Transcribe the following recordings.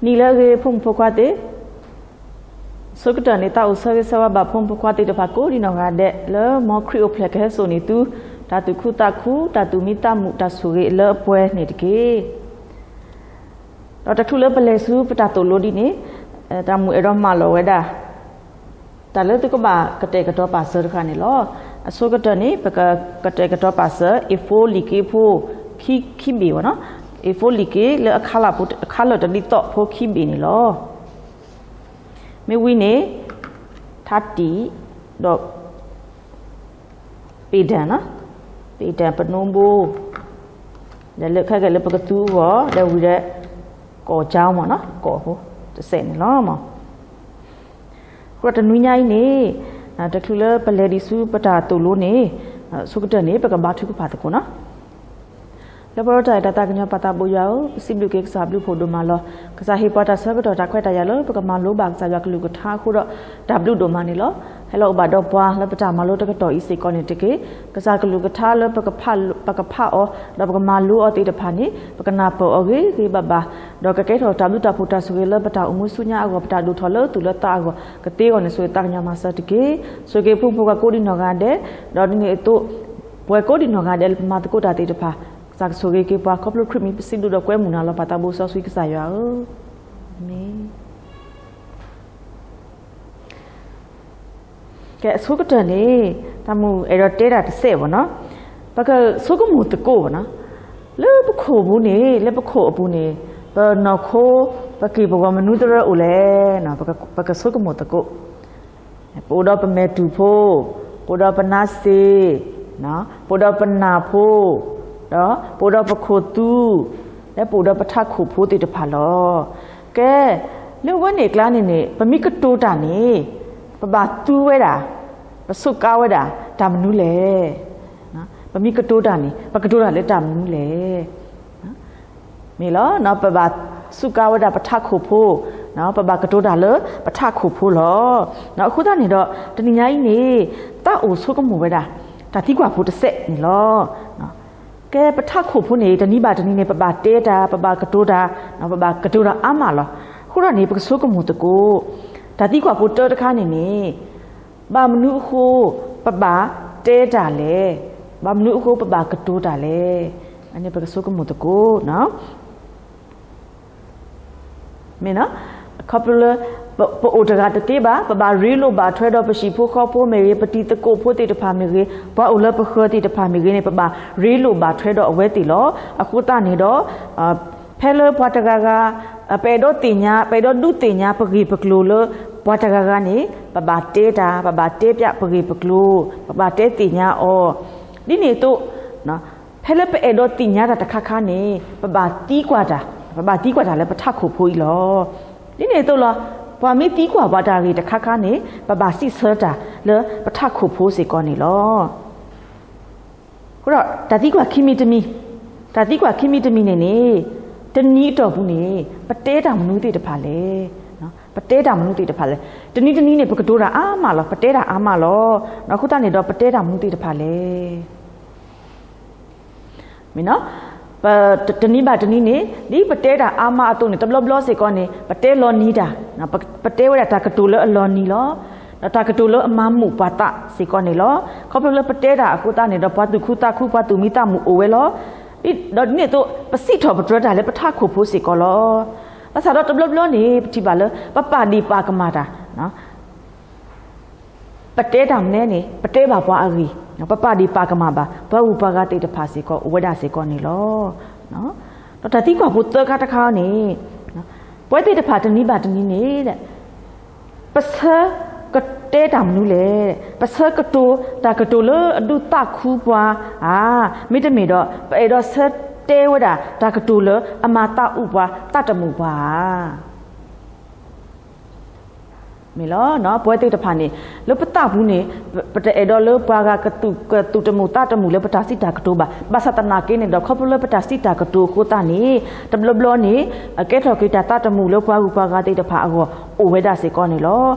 နံၤလၢအဂ့ၤ ဖိမုၣ်ဖိခွါသ့ၣ်, အဆိကတၢၢ်န့ၣ် သးအိၣ်ဆၢဂ့ၤဆၢဝါဘၣ် ဖိမုၣ်ဖိခွါသ့ၣ်တဖၣ် ကိးဒံနီၢ်ဂၤဒဲး လၢမ်ခရံာ်အိၣ်ဖျဲၣ်ကဟဲစိာ်န့ၢ်သု တၢ်သူၣ်ခုသးခု တၢ်သူၣ်မံသးမုာ် တၢ်ဆိၣ်ဂ့ၤလၢအပှဲၤန့ၣ်တက့ၢ်. ဒီးတချုးလၢပလဲၤဆူပတၢ်သိၣ်လိဒ်န့ၣ်, တၢ်မုၢ်အဲၣ်ဒိးမၢလီၤဝဲဒၣ် တၢ်လၢသုကဘၣ်ကတဲာ်ကတီၤပာ်စၢၤတခါန့ၣ်လီၤ. အဆိကတၢၢ်န့ၣ် ပကကတဲာ်ကတီၤပာ်စၢၤ A four လံာ်က့ဖိ ခံဘ့ၣ်ဘၣ်နီၤ, A four လံာ်က့လၢအခါလၢ်ဖိ အခါလၢာ်တဒ်သိးဖိခံဘ့ၣ်န့ၣ်လီၤ. မ့ၢ်ဝံၤန့ၣ် ထါတံၢ် ဒီး ပ့ၣ်ဒၢၣ်နီၤ, ပ့ၣ်ဒၢၣ်ပနိဘိ, ဒီးလၢခဲကဲလၢပကသူအဂီၢ် ဒီးဝံၤဒီး ကီၢ်ကၠီမ့ၢ်နီၤ, ကီၢ်ဖိတစဲးန့ၣ်လီၤ. အဃိဒီးတနွံညါအံၤန့ၣ် တချုးလၢပလဲၤဒံးဆူပတၢ်သိၣ်လိန့ၣ်, အဆိကတၢၢ်န့ၣ် ပကဘါထုကဖၣ်သကိးနီၤ. လၢပှၤဒီးတၢ်အဲၣ်တၢ်သးကညီၤပၢ်သးဘိယွၤဧၢ, ပစံးဘျုးက့ၤကစၢ်ဘျုးဖှိၣ်ဒိၣ်မးလီၤ. ကစၢ်ဟ့ၣ်ပှၤတၢ်ဆၢကတီၢ်တၢ်ခွဲးတၢ်ယာ်လၢပကမၤလိဘၣ်ကစၢ်ယွၤကလုၢ်ကထါအဃိဒီး တၢ်ဘျုးဒိၣ်မးန့ၣ်လီၤ. ဟဲလီၤအိၣ်ဘၣ်ဒီးပှၤလၢပတၢ်မၤလိတကတီၢ်အံၤစ့ၢ်ကီးန့ၣ်တက့ၢ်. ကစၢ်ကလုၢ်ကထါလၢပကဖး ပကဖးအီၤ ဒီးပကမၤလိအီၤသ့ၣ်တဖၣ်န့ၣ် ပကနၢ်ပၢၢ်အီၤဂ့ၤဂ့ၤဘၣ်ဘၣ်, ဒီးကကဲထီၣ်တၢ်ဘျုးတၢ်ဖှိၣ်တၢ်ဆိၣ်ဂ့ၤလၢပတၢ်အိၣ်မူဆူညါအဂီၢ် ပတၢ်ဒိၣ်ထီၣ်လၢသူၣ်လၢသးအဂီၢ် ကသ့အဂီၢ်န့ၣ် ဆိၣ်ဂ့ၤသးကညီၤမၤစၢၤတက့ၢ်. ဆိၣ်ဂ့ၤဖိမုၣ်ဖိခွါကိးဒံနီၢ်ဂၤဒဲး, ဒီးဒ်န့ၣ်အသိး ပဝဲကိးဒံနီၢ်ဂၤဒဲးလၢပမၤသကိးတၢ်သ့ၣ်တဖၣ် ကစၢ်ကဆိၣ်ဂ့ၤက့ၤပှၤ ခီဖျိခရံာ်မံၤပစံးဘျုးဒီးကွဲမုာ်နၤလီၤ ပၢ်သးဘိစီဆှံကစၢ်ယွၤဧၢ, အၤမ့ၣ်. ကဲ အဆိကတၢၢ်န့ၣ် တၢ်မုၢ်အဲၣ်ဒိးတဲတၢ်တစဲးဘၣ်နီၤ, ပကဆိကမိၣ်သကိးဘၣ်နီၤ, လၢပခိၣ်ပူၤန့ၣ် လၢပခိၣ်အပူၤန့ၣ် ပနီၢ်ခိ ပက့ၢ်ပဂီၤမနုၤတရၢအိၣ်လဲၣ်, ပကဆိကမိၣ်သကိး, ပအိၣ်ဒီးပမဲာ်တူၢ်ဖိ, ပအိၣ်ဒီးပနါစ့, ပအိၣ်ဒီးပနၢ်ဖိ, ဒီးပအိၣ်ဒီးပခိၣ်သူ, လၢပအိၣ်ဒီးပထးခိၣ်ဖိသ့ၣ်တဖၣ်လီၤ. ကဲ လၢအဝဲန့ၣ်အကျါန့ၣ်န့ၣ် ပမ့ၢ်ကတိၤတၢ်န့ၣ် ပဘၣ်သူဝဲဒၣ် ပစူးကါဝဲဒၣ်တၢ်မနုၤလဲၣ်. ပမ့ၢ်ကတိၤတၢ်န့ၣ် ပကတိၤတၢ်လၢတၢ်မနုၤလဲၣ်. မ့ၢ်လီၤ ပဘၣ်စူးကါဝဲဒၣ်ပထးခိၣ်ဖိ, ပဘၣ်ကတိၤတၢ်လၢပထးခိၣ်ဖိလီၤ. အဃိသတးန့ၣ်ဒီး တနံၤညါအံၤန့ၣ် သးအိၣ်ဆိကမိၣ်ဝဲဒၣ် တၢ်သံကွၢ်ဖိတစဲးန့ၣ်လီၤ. ကဲ ပထးခိၣ်ဖိန့ၣ် တနံၤဘၣ်တနံၤန့ၣ် ပဘၣ်တဲတၢ် ပဘၣ်ကတိၤတၢ်, ပဘၣ်ကတိၤတၢ်အါမးလီၤ. အဃိဒီးန့ၣ် ပကဆိကမိၣ်သကိး တၢ်သံကွၢ်ဖိတၢတခါန့ၣ်န့ၣ် ဘၣ်မနုၤအဃိ ပဘၣ်တဲတၢ်လဲၣ်, ဘၣ်မနုၤအဃိ ပဘၣ်ကတိၤတၢ်လဲၣ်, အန့ၣ်ပကဆိကမိၣ်သကိး မ့ၢ် ခီဖျိလၢ ပအိၣ်တဂၤတသ့ဘၣ်, ပဘၣ်ရ့လိာ်ဘၣ်ထွဲဒီးပဟံၣ်ဖိဃီဖိမ့ၢ်ဂ့ၤ, ပတံၤသကိးဖိသ့ၣ်တဖၣ်မ့ၢ်ဂ့ၤ, ပှၤအိၣ်လၢပဃၢၤသ့ၣ်တဖၣ်မ့ၢ်ဂ့ၤန့ၣ် ပဘၣ်ရ့လိာ်ဘၣ်ထွဲဒီးအဝဲသ့ၣ်လီၤ. အဃိသတးန့ၣ်ဒီး ဖဲလၢပှၤတဂၤဂၤ ပအဲၣ်ဒိးသ့ၣ်ညါ ပအဲၣ်ဒိးဒုးသ့ၣ်ညါပဂ့ၢ်ပကျိၤလၢ ပှၤတဂၤဂၤန့ၣ် ပဘၣ်တဲတၢ်, ပဘၣ်တဲပျးပဂ့ၢ်ပကျိၤ, ပဘၣ်တဲသ့ၣ်ညါအီၤ. ဒ်န့ၣ်အသိး ဖဲလၢပအဲၣ်ဒိးသ့ၣ်ညါတၢ်တခါခါန့ၣ် ပဘၣ်သံကွၢ်တၢ်, ပဘၣ်သံကွၢ်တၢ်လၢပထးခိၣ်ဖိအံၤလီၤ. ဒ်န့ၣ်အသိးလီၤ, ပှၤမ့ၢ်သံကွၢ်ပှၤတၢ်ဂ့ၢ်တခါခါန့ၣ် ပဘၣ်စံးဆၢတၢ်လၢပထးခိၣ်ဖိစ့ၢ်ကီးန့ၣ်လီၤ. အဃိဒီး တၢ်သံကွၢ်ခံမံၤတမံၤ, တၢ်သံကွၢ်ခံမံၤတမံၤန့ၣ်န့ၣ် တနံၤအတီၢ်ပူၤန့ၣ် ပတဲတၢ်မနုၤသ့ၣ်တဖၣ်လဲၣ်, ပတဲတၢ်မနုၤသ့ၣ်တဖၣ်လဲၣ်. တနံၤတနံၤန့ၣ် ပကတိၤတၢ်အါမးလီၤ, ပတဲတၢ်အါမးလီၤ. အဃိသတးန့ၣ်ဒီး ပတဲတၢ်မနုၤသ့ၣ်တဖၣ်လဲၣ်. မ့ၢ်နီၤ, ပ တနံၤဘၣ်တနံၤန့ၣ် ဒ်ပတဲတၢ်အါမးအသိးန့ၣ် တဘျီဘျီစ့ၢ်ကီးန့ၣ် ပတဲလီၤနံၤတၢ်, ပ ပတဲဝဲဒၣ်တၢ်ကတိၤလၢအလီၤနံၤလီၤ. ဒီးတၢ်ကတိၤလၢအမၤမုာ်ပှၤသးစ့ၢ်ကီးန့ၣ်လီၤ. ခီဖျိလၢပတဲတၢ်အဃိသတးန့ၣ်ဒီး ပှၤသူၣ်ခုသးခု ပှၤသူၣ်မံသးမုာ်အိၣ်ဝဲလီၤ. ဒီးဒ်န့ၣ်အသိး ပစံးထီၣ်ပတြၢၤတၢ်လၢပထးခိၣ်ဖိစ့ၢ်ကီးလီၤ. ဘၣ်ဆၣ်ဒီးတဘျီဘျီန့ၣ် ပထံၣ်ဘၣ်လၢ ပပာ်ဒ့ၣ်ပာ်ကမၣ်တၢ် ပတဲတၢ်မနုၤန့ၣ် ပတဲဘၣ်ပှၤအဂ့ၢ်, ပပာ်ဒ့ၣ်ပာ်ကမၣ်ဘၣ် ပှၤဂုၤပှၤဂၤသ့ၣ်တဖၣ်စ့ၢ်ကီးအိၣ်ဝဲဒၣ်စ့ၢ်ကီးန့ၣ်လီၤ. ဒီးတၢ်သံကွၢ်ဖိသၢခါတခါန့ၣ် ပဝဲသ့ၣ်တဖၣ်တနံၤဘၣ်တနံၤန့ၣ် ပဆၢကတဲတၢ်မနုၤလဲၣ်, ပဆၢကတိၤတၢ်ကတိၤလၢအဒုးသးခုပှၤဧါ, မ့တမ့ၢ်ဒီး ပအဲၣ်ဒိးဆၢတဲဝဲဒၣ်တၢ်ကတိၤလၢအမၤသးအုးပှၤသးတမုာ်ပှၤဧါ. မ့ၢ်လီၤ, ပဝဲသ့ၣ်တဖၣ်န့ၣ် လၢပသးပူၤန့ၣ် ပတအဲၣ်ဒိးလၢပှၤဂၤကသူၣ်ကသူၣ်တမုာ်သးတမုာ်လၢပတၢ်စံးတၢ်ကတိၤဘၣ်. ဘၣ်ဆၣ်သနာ်က့န့ၣ်ဒီး ခီဖျိလၢပတၢ်စံးတၢ်ကတိၤအဃိသတးန့ၣ် တဘျီဘျီန့ၣ် ကဲထီၣ်က့ၤတၢ်သးတမုာ်လၢပှၤဂုၤပှၤဂၤသ့ၣ်တဖၣ်အဂီၢ် အိၣ်ဝဲဒၣ်စ့ၢ်ကီးန့ၣ်လီၤ.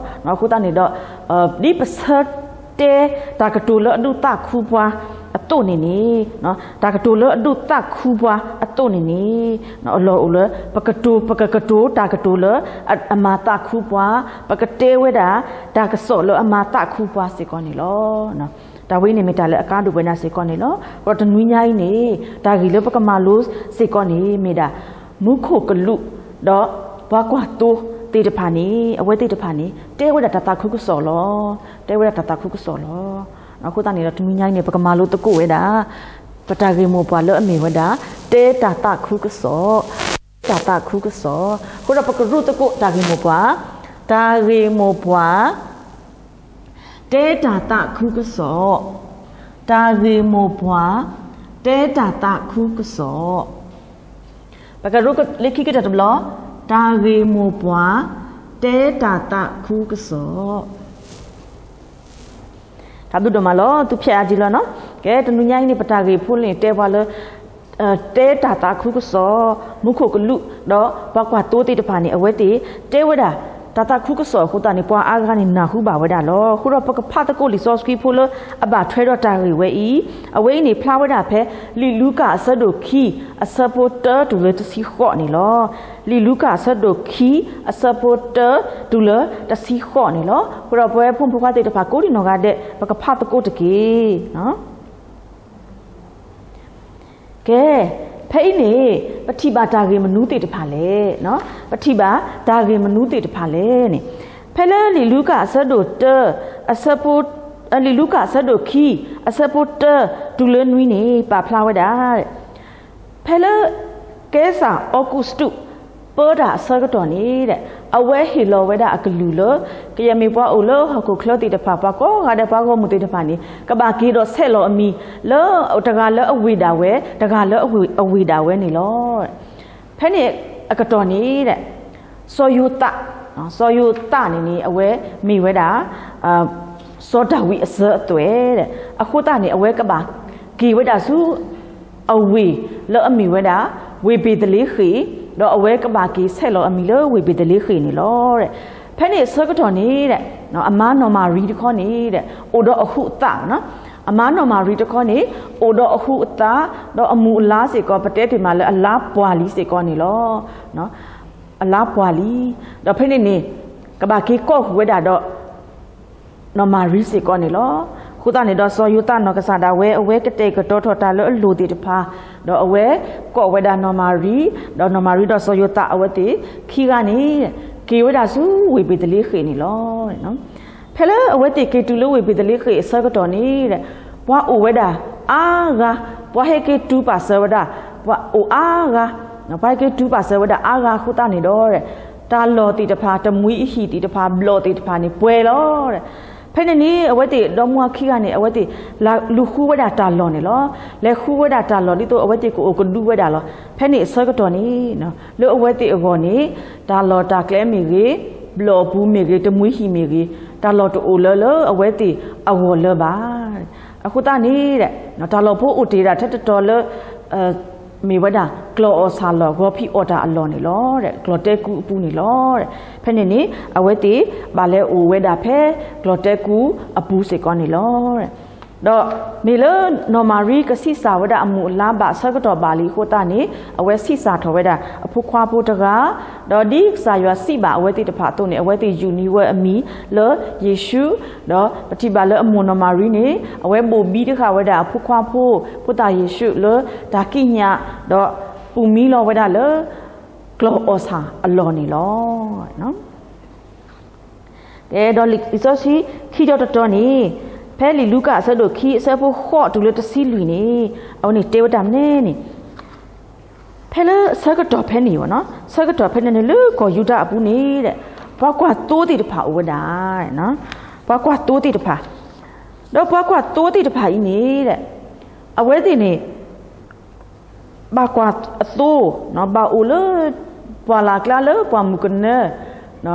အဃိသတးန့ၣ်ဒီး ဒ်ပဆၢတဲတၢ်ကတိၤလၢအဒုးသးခုပှၤအ အသိးန့ၣ်န့ၣ်, တၢ်ကတိၤလၢအဒိးသးခုပှၤအသိးန့ၣ်န့ၣ်, အလီၢ်အိၣ်လၢ ပကတိၤ ပကကတိၤတၢ်ကတိၤလၢအမၤသးခုပှၤ, ပကတဲဝဲဒၣ်တၢ်ကစီၣ်လၢအမၤသးခုပှၤစ့ၢ်ကီးန့ၣ်လီၤ. တၢ်ဝဲအံၤန့ၣ်မ့ၢ်တၢ်လၢအကါဒိၣ်ဝဲဒၣ်စ့ၢ်ကီးန့ၣ်လီၤ. ဒီးတနွံညါအံၤန့ၣ် တၢ်ဂ့ၢ်လၢပကမၤလိစ့ၢ်ကီးန့ၣ် မ့ၢ်ဒၣ် မူခိၣ်ကလူး ဒီးပှၤကွၢ်သိသ့ၣ်တဖၣ်န့ၣ် အဝဲသ့ၣ်တဖၣ်န့ၣ် တဲဝဲဒၣ်တၢ်သးခုကစီၣ်လီၤ. တဲဝဲဒၣ်တၢ်သးခုကစီၣ်လီၤ. အဃိသတးန့ၣ်ဒီး တနွံညါအံၤန့ၣ် ပကမၤလိသကိးဝဲဒၣ် ပတၢ်ဂ့ၢ်မိၢ်ပှၢ်လၢအမ့ၢ်ဝဲဒၣ် တဲတၢ်သးခုကစီၣ်, တဲတၢ်သးခုကစီၣ်. အဃိဒီးပကရူၢ်သကိးတၢ်ဂ့ၢ်မိၢ်ပှၢ်, တၢ်ဂ့ၢ်မိၢ်ပှၢ် တဲတၢ်သးခုကစီၣ်, တၢ်ဂ့ၢ်မိၢ်ပှၢ် တဲတၢ်သးခုကစီၣ်. ပကရူၢ်လၢခံကတၢၢ်တဘျီ, တၢ်ဂ့ၢ်မိၢ်ပှၢ် တဲတၢ်သးခုကစီၣ်. တၢ်ဘျုးဒိၣ်မးလီၤ သူဖျဲးအါကံလီၤနီၤ. ကဲ တနွံညါအံၤန့ၣ် ပတၢ်ဂ့ၢ်ဖိန့ၣ် တဲပှၤလၢ တဲတၢ်သးခုကစီၣ်, မူခိၣ်ကလူး ဒီးပှၤကွၢ်သိသ့ၣ်တဖၣ်န့ၣ် အဝဲသ့ၣ်တဲဝဲဒၣ် တၢ်သးခုကစီၣ်အဃိသတးန့ၣ် ပှၤအါဂၤန့ၣ် နၢ်ဟူဘၣ်ဝဲဒၣ်လီၤ. အဃိဒီးပကဖးသကိးလံာ်စီဆှံဖိလၢအဘၣ်ထွဲဒီးတၢ်ဂ့ၢ်ဝဲအံၤ, အဝဲအံၤန့ၣ် ဖျါဝဲဒၣ်ဖဲ လံာ်လူၤကၣ်အဆၢဒိၣ်ခံ အဆၢဖိတၢတုၤလၢတဆံဃိးန့ၣ်လီၤ. လံာ်လူၤကၣ်အဆၢဒိၣ်ခံ အဆၢဖိတၢတုၤလၢတဆံဃိးန့ၣ်လီၤ. အဃိဒီးပဝဲဖိမုၣ်ဖိခွါသ့ၣ်တဖၣ် ကိးဒံနီၢ်ဂၤဒဲး ပကဖးသကိးတက့ၢ်. ကဲ, ဖဲအံၤန့ၣ် ပထံၣ်ဘၣ်တၢ်ဂ့ၢ်မနုၤသ့ၣ်တဖၣ်လဲၣ်. ပထံၣ်ဘၣ်တၢ်ဂ့ၢ်မနုၤသ့ၣ်တဖၣ်လဲၣ်န့ၣ်, ဖဲလၢလံာ်လူၤကၣ်အဆၢဒိၣ်တၢ, အဆၢဖိ, လံာ်လူၤကၣ်အဆၢဒိၣ်ခံ အဆၢဖိတၢတုၤလၢနွံန့ၣ် ပာ်ဖျါဝဲဒၣ် ဖဲလၢ ကဲစၢ်အီကူးစတူး ပၢတၢ်အဆၢကတီၢ်န့ၣ် အဝဲဟ့ၣ်လီၤဝဲဒၣ်အကလုၢ်လၢ ကယဲၢ်မ့ၢ်ပှၤအိၣ်လၢဟီၣ်ခိၣ်ချၢသ့ၣ်တဖၣ် ပှၤကိးဂၤဒဲး ပှၤဂီၢ်မုၢ်သ့ၣ်တဖၣ်န့ၣ် ကဘၣ်က့ၤဒီးဆဲးလီၤအမံၤလၢ တဂၤလၢအဝ့ၢ်ဒၣ်ဝဲ တဂၤလၢအဝ့ၢ်ဒၣ်ဝဲန့ၣ်လီၤ. ဖဲန့ၣ်အကတီၢ်န့ၣ် စီၤယိၤသး, စီၤယိၤသးန့ၣ်န့ၣ် အဝဲမ့ၢ်ဝဲဒၣ် စီၤဒၤဝံးအစၢၤအသွဲၣ်, အဃိသတးန့ၣ် အဝဲကဘၣ်က့ၤဝဲဒၣ်ဆူ အဝ့ၢ်လၢအမ့ၢ်ဝဲဒၣ် ဝ့ၢ်ဘ့ၤသလ့ဃ့ၣ်, ဒီးအဝဲကဘၣ်က့ၤဆဲးလီၤအမံၤလၢဝ့ၢ်ဘ့ၤသလ့ဃ့ၣ်န့ၣ်လီၤ. ဖဲန့ၣ်အဆၢကတီၢ်န့ၣ် အမါနီၢ်မၤရံတခီန့ၣ် အိၣ်ဒီးအဟုးအသး, အမါနီၢ်မၤရံတခီန့ၣ် အိၣ်ဒီးအဟုးအသး, ဒီးအမူးအလါစ့ၢ်ကီး ပတဲတ့ၢ်မးလၢအလါပှၢ်လံစ့ၢ်ကီးန့ၣ်လီၤ. အလါပှၢ်လံ, ဒီးဖဲန့ၣ်န့ၣ် ကဘၣ်က့ၤကိးဃုာ်ဝဲဒၣ်ဒီး နီၢ်မၤရံစ့ၢ်ကီးန့ၣ်လီၤ. အဃိသတးန့ၣ်ဒီး စီၤယိၤသးနီၢ်ကစၢ်ဒၣ်ဝဲ အဝဲကတဲာ်ကတီၤထီၣ်တၢ်လၢအလိၣ်သ့ၣ်တဖၣ်, ဒီးအဝဲကိးဝဲဒၣ်နီၢ်မၤရံ, ဒီးနီၢ်မၤရံဒီးစီၤယိၤသးအဝဲသ့ၣ်ခံဂၤန့ၣ် က့ၤဝဲဒၣ်ဆူဝ့ၢ်ဘ့ၤသလ့ဃ့ၣ်န့ၣ်လီၤ. ဖဲလၢအဝဲသ့ၣ်က့ၤတုၤလၢဝ့ၢ်ဘ့ၤသလ့ဃ့ၣ်အဆၢကတီၢ်န့ၣ် ပှၤအိၣ်ဝဲဒၣ်အါဂၤ, ပှၤဟဲက့ၤတူၢ်ပာ်စၢၤဝဲဒၣ်, ပှၤအိၣ်အါဂၤ, ပှၤဟဲက့ၤတူၢ်ပာ်စၢၤဝဲဒၣ်အါဂၤအဃိသတးန့ၣ်ဒီး တၢ်လီၢ်သ့ၣ်တဖၣ်, တမှံၤအဟံၣ်သ့ၣ်တဖၣ်, ဘျီၣ်သ့ၣ်တဖၣ်န့ၣ် ပှဲၤလီၤ. ဖဲန့ၣ်န့ၣ် အဝဲသ့ၣ်ဒီမါဝၤခံဂၤန့ၣ် အဝဲသ့ၣ်လူၤဃုဝဲဒၣ်တၢ်လီၢ်န့ၣ်လီၤ. လဲၤဃုဝဲဒၣ်တၢ်လီၢ်ဒ်သိးအဝဲသ့ၣ်ကအိၣ်ကဒုဝဲဒၣ်လီၤ. ဖဲန့ၣ်အဆၢကတီၢ်န့ၣ် လၢအဝဲသ့ၣ်အဂီၢ်န့ၣ် တၢ်လီၢ်တၢ်ကျဲမ့ၢ်ဂ့ၤ, ဘျီၣ်အပူၤမ့ၢ်ဂ့ၤ, တမှံၤဟံၣ်မ့ၢ်ဂ့ၤ, တၢ်လီၢ်တအိၣ်လၢလၢအဝဲသ့ၣ်အဂီၢ်လၢၤဘၣ်. အဃိသတးန့ၣ် တၢ်လီၢ်ဖိအိၣ်တ့ၢ်ဒၣ်ထဲတတီၤလၢ မ့ၢ်ဝဲဒၣ် ကျီၢ်အီၣ်ဆၣ်လီၢ် ဂီၤဖံးအီၣ်တၢ်အလီၢ်န့ၣ်လီၤ. ကျီၢ်တဲကူအပူၤန့ၣ်လီၤ. ဖဲန့ၣ်န့ၣ် အဝဲသ့ၣ်ဘၣ်လဲၤအိၣ်ဝဲဒၣ်ဖဲ ကျီၢ်တဲကူအပူၤစ့ၢ်ကီးန့ၣ်လီၤ. ဒီးမ့ၢ်လၢနီၢ်မၤရံကဆံးစၢ်ဝဲဒၣ်အမူးအလါဘၣ်အဆၢကတီၢ်ဘၣ်လံအဃိသတးန့ၣ် အဝဲဆံးစၢ်ထီၣ်ဝဲဒၣ်အဖိခွါဖိတဂၤ, ဒီးဒ်ကစၢ်ယွၤစံးဘၣ်အဝဲသ့ၣ်တဖၣ်အသိးန့ၣ် အဝဲသ့ၣ်ယူးနံၤဝဲအမံၤလၢယ့ၣ်ၡူး, ဒီးပထံၣ်ဘၣ်လၢအမိၢ်နီၢ်မၤရံန့ၣ် အဝဲဘိၣ်ဘံတဃာ်ဝဲဒၣ်အဖိခွါဖိ ဖိသၣ်ယ့ၣ်ၡူးလၢတၢ်ကံးညာ်, ဒီးပူၤမံလီၤဝဲဒၣ်လၢ ကျီၢ်အီၣ်ဆၣ်အလီၢ်န့ၣ်လီၤ. ကဲ ဒီးလံာ်စီဆှံခံတီၤတတီၤန့ၣ် ဖဲလံာ်လူၤကၣ်အဆၢဒိၣ်ခံ အဆၢဖိဃိးတုၤလၢတဆံလွံၢ်န့ၣ် အဝဲန့ၣ်တဲဝဲတၢ်မနုၤန့ၣ် ဖဲလၢဆၢကတီၢ်ဖဲန့ၣ်, ဆၢကတီၢ်ဖဲန့ၣ်န့ၣ် လၢကီၢ်ယူဒၤအပူၤန့ၣ် ပှၤကွၢ်သိသ့ၣ်တဖၣ်အိၣ်ဝဲဒၣ်, ပှၤကွၢ်သိသ့ၣ်တဖၣ်, ဒီးပှၤကွၢ်သိသ့ၣ်တဖၣ်အံၤန့ၣ် အဝဲသ့ၣ်န့ၣ် ဘၣ်ကွၢ်အသိ, ဘၣ်အိၣ်လၢ ပှၢ်လၢ်ကျါလၢပှၢ်မုၢ်ကနၢ,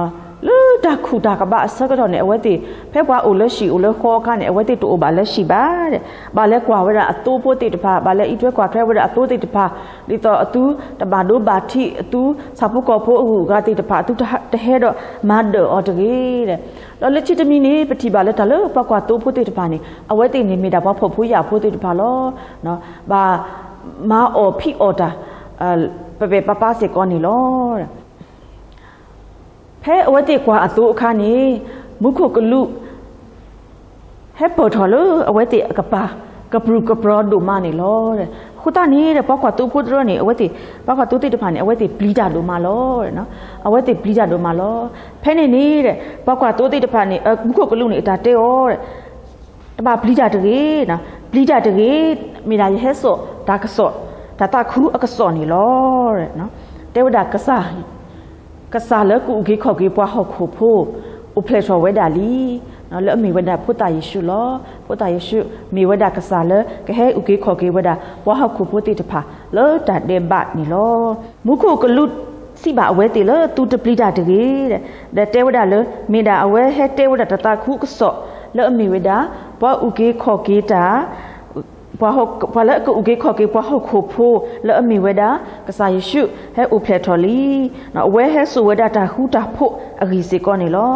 လၢ တၢ်ခူၣ်တၢ်ကဘၣ်အဆၢကတီၢ်န့ၣ် အဝဲသ့ၣ် ဖဲပှၤအိၣ်လၢဟံၣ်အိၣ်လၢဃီအခါန့ၣ် အဝဲသ့ၣ်တအိၣ်ဘၣ်လၢဟံၣ်ဘၣ်, ဘၣ်လဲၤကွၢ်ဝဲဒၣ်အသိဖိသ့ၣ်တဖၣ်, ဘၣ်လဲၤအံးထွဲကွၢ်ထွဲဝဲဒၣ်အသိသ့ၣ်တဖၣ်, ဒ်သိးအသုတဘၣ်ဒိဘၣ်ထံး, အသုဆၣ်ဖိကီၢ်ဖိအဂုၤအဂၤသ့ၣ်တဖၣ် အသုတဟဲဒီးမၤဒၢၣ်အီၤတဂ့ၤ. ဒီးလၢခံတမံၤန့ၣ် ပထံၣ်ဘၣ်လၢတၢ်လၢပှၤကွၢ်သိဖိသ့ၣ်တဖၣ်န့ၣ် အဝဲသ့ၣ်န့ၣ်မ့ၢ်ဒၣ်ပှၤဖှီၣ်ဖိယာ်ဖိသ့ၣ်တဖၣ်လီၤ. ဘၣ်မၤအီၣ်ဖံးအီၣ်တၢ် ပပဲာ်ပၢ်ပၢ်စ့ၢ်ကီးန့ၣ်လီၤ. ဖဲအဝဲသ့ၣ်ကွၢ်အသိအခါန့ၣ် မူခိၣ်ကလူး ဟဲပၢၢ်ထီၣ်လၢအဝဲသ့ၣ်အကပၤ ကပြုၢ်ကပြီၤဒိၣ်မးန့ၣ်လီၤ. အဃိသတးန့ၣ်ဒီး ပှၤကွၢ်သိဖိတဖၣ်န့ၣ် အဝဲသ့ၣ် ပှၤကွၢ်သိသ့ၣ်တဖၣ်န့ၣ် အဝဲသ့ၣ်ပျံၤတၢ်ဒိၣ်မးလီၤ. အဝဲသ့ၣ်ပျံၤတၢ်ဒိၣ်မးလီၤ. ဖဲန့ၣ်န့ၣ်ဒီး ပှၤကွၢ်သိသ့ၣ်တဖၣ်န့ၣ် မူခိၣ်ကလူးန့ၣ် အတၢ်တဲအီၤ တဘၣ်ပျံၤတၢ်တဂ့ၤ, ပျံၤတၢ်တဂ့ၤ, မ့ၢ်ဒၣ်ယဟဲစိာ်တၢ်ကစီၣ်, တၢ်သးခုအကစီၣ်န့ၣ်လီၤ. တဲဝဲဒၣ် ကစၢ်လၢကအုၣ်က့ၤခီၣ်က့ၤပှၤဟီၣ်ခိၣ်ဖိ အိၣ်ဖျဲၣ်ထီၣ်ဝဲဒၣ်လံ, လၢအမ့ၢ်ဝဲဒၣ်ဖိသၣ်ယ့ၣ်ၡူးလီၤ. ဖိသၣ်ယ့ၣ်ၡူးမ့ၢ်ဝဲဒၣ်ကစၢ်လၢကဟဲအုၣ်က့ၤခီၣ်က့ၤဝဲဒၣ် ပှၤဟီၣ်ခိၣ်ဖိသ့ၣ်တဖၣ်လၢတၢ်ဒဲးဘးန့ၣ်လီၤ. မူခိၣ်ကလူးစံးဘၣ်အဝဲသ့ၣ်လၢ သုတပျံၤတၢ်တဂ့ၤ, ဒီးတဲဝဲဒၣ်လၢ မ့ၢ်ဒၣ်အဝဲဟဲတဲဝဲဒၣ်တၢ်သးခုကစီၣ် လၢအမ့ၢ်ဝဲဒၣ် ပှၤအုၣ်က့ၤခီၣ်က့ၤတၢ် ပှၤလၢအကအုၣ်က့ၤခီၣ်က့ၤပှၤဟီၣ်ခိၣ်ဖိ လၢအမ့ၢ်ဝဲဒၣ် ကစၢ်ယ့ၣ်ၡူး ဟဲအိၣ်ဖျဲၣ်ထီၣ်လံ. အဝဲဟဲစိာ်ဝဲဒၣ်တၢ်ဃူတၢ်ဖိးအဂ့ၢ်စ့ၢ်ကီးန့ၣ်လီၤ.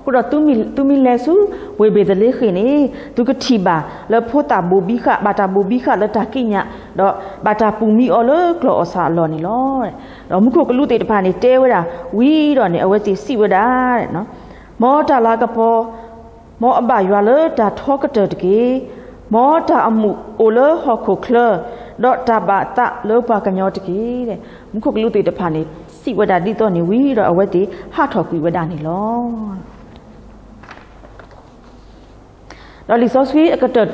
အဃိဒီးသုမ့ၢ်လဲၤဆူ ဝ့ၢ်ဘ့းသလ့ဃ့ၣ်န့ၣ် သုကထံၣ်ဘၣ်လၢဖိသၣ်ဘိၣ်ဘံဃာ် ဘၣ်တၢ်ဘိၣ်ဘံဃာ်လၢတၢ်ကံးညာ်, ဒီးဘၣ်တၢ်ပူၤမံအီၤလၢကျီၢ်အီၣ်ဆၣ်အလီၢ်န့ၣ်လီၤ. ဒီးမူခိၣ်ကလူးသ့ၣ်တဖၣ်န့ၣ် တဲဝဲဒၣ်ဝံၤဒီးန့ၣ် အဝဲသ့ၣ်စံးဝဲဒၣ် မ်တၢ်လၤကပီၤ, မ်အဘၣ်ယွၤလၢတၢ်ထီကတၢၢ်တက့ၢ်. မ်တၢ်အမုာ်အိၣ်လၢဟီၣ်ခိၣ်ချၢ, ဒီးတၢ်ဘၣ်အသးလၢပှၤကညီတက့ၢ်. မူခိၣ်ကလူးသ့ၣ်တဖၣ်န့ၣ် စံးဝဲဒၣ်ဒ်သိးန့ၣ်ဝံၤဒီး အဝဲသ့ၣ်ဟးထီၣ်ကွံာ်ဝဲဒၣ်န့ၣ်လီၤ. ဒီးလံာ်စီဆှံအကတၢၢ်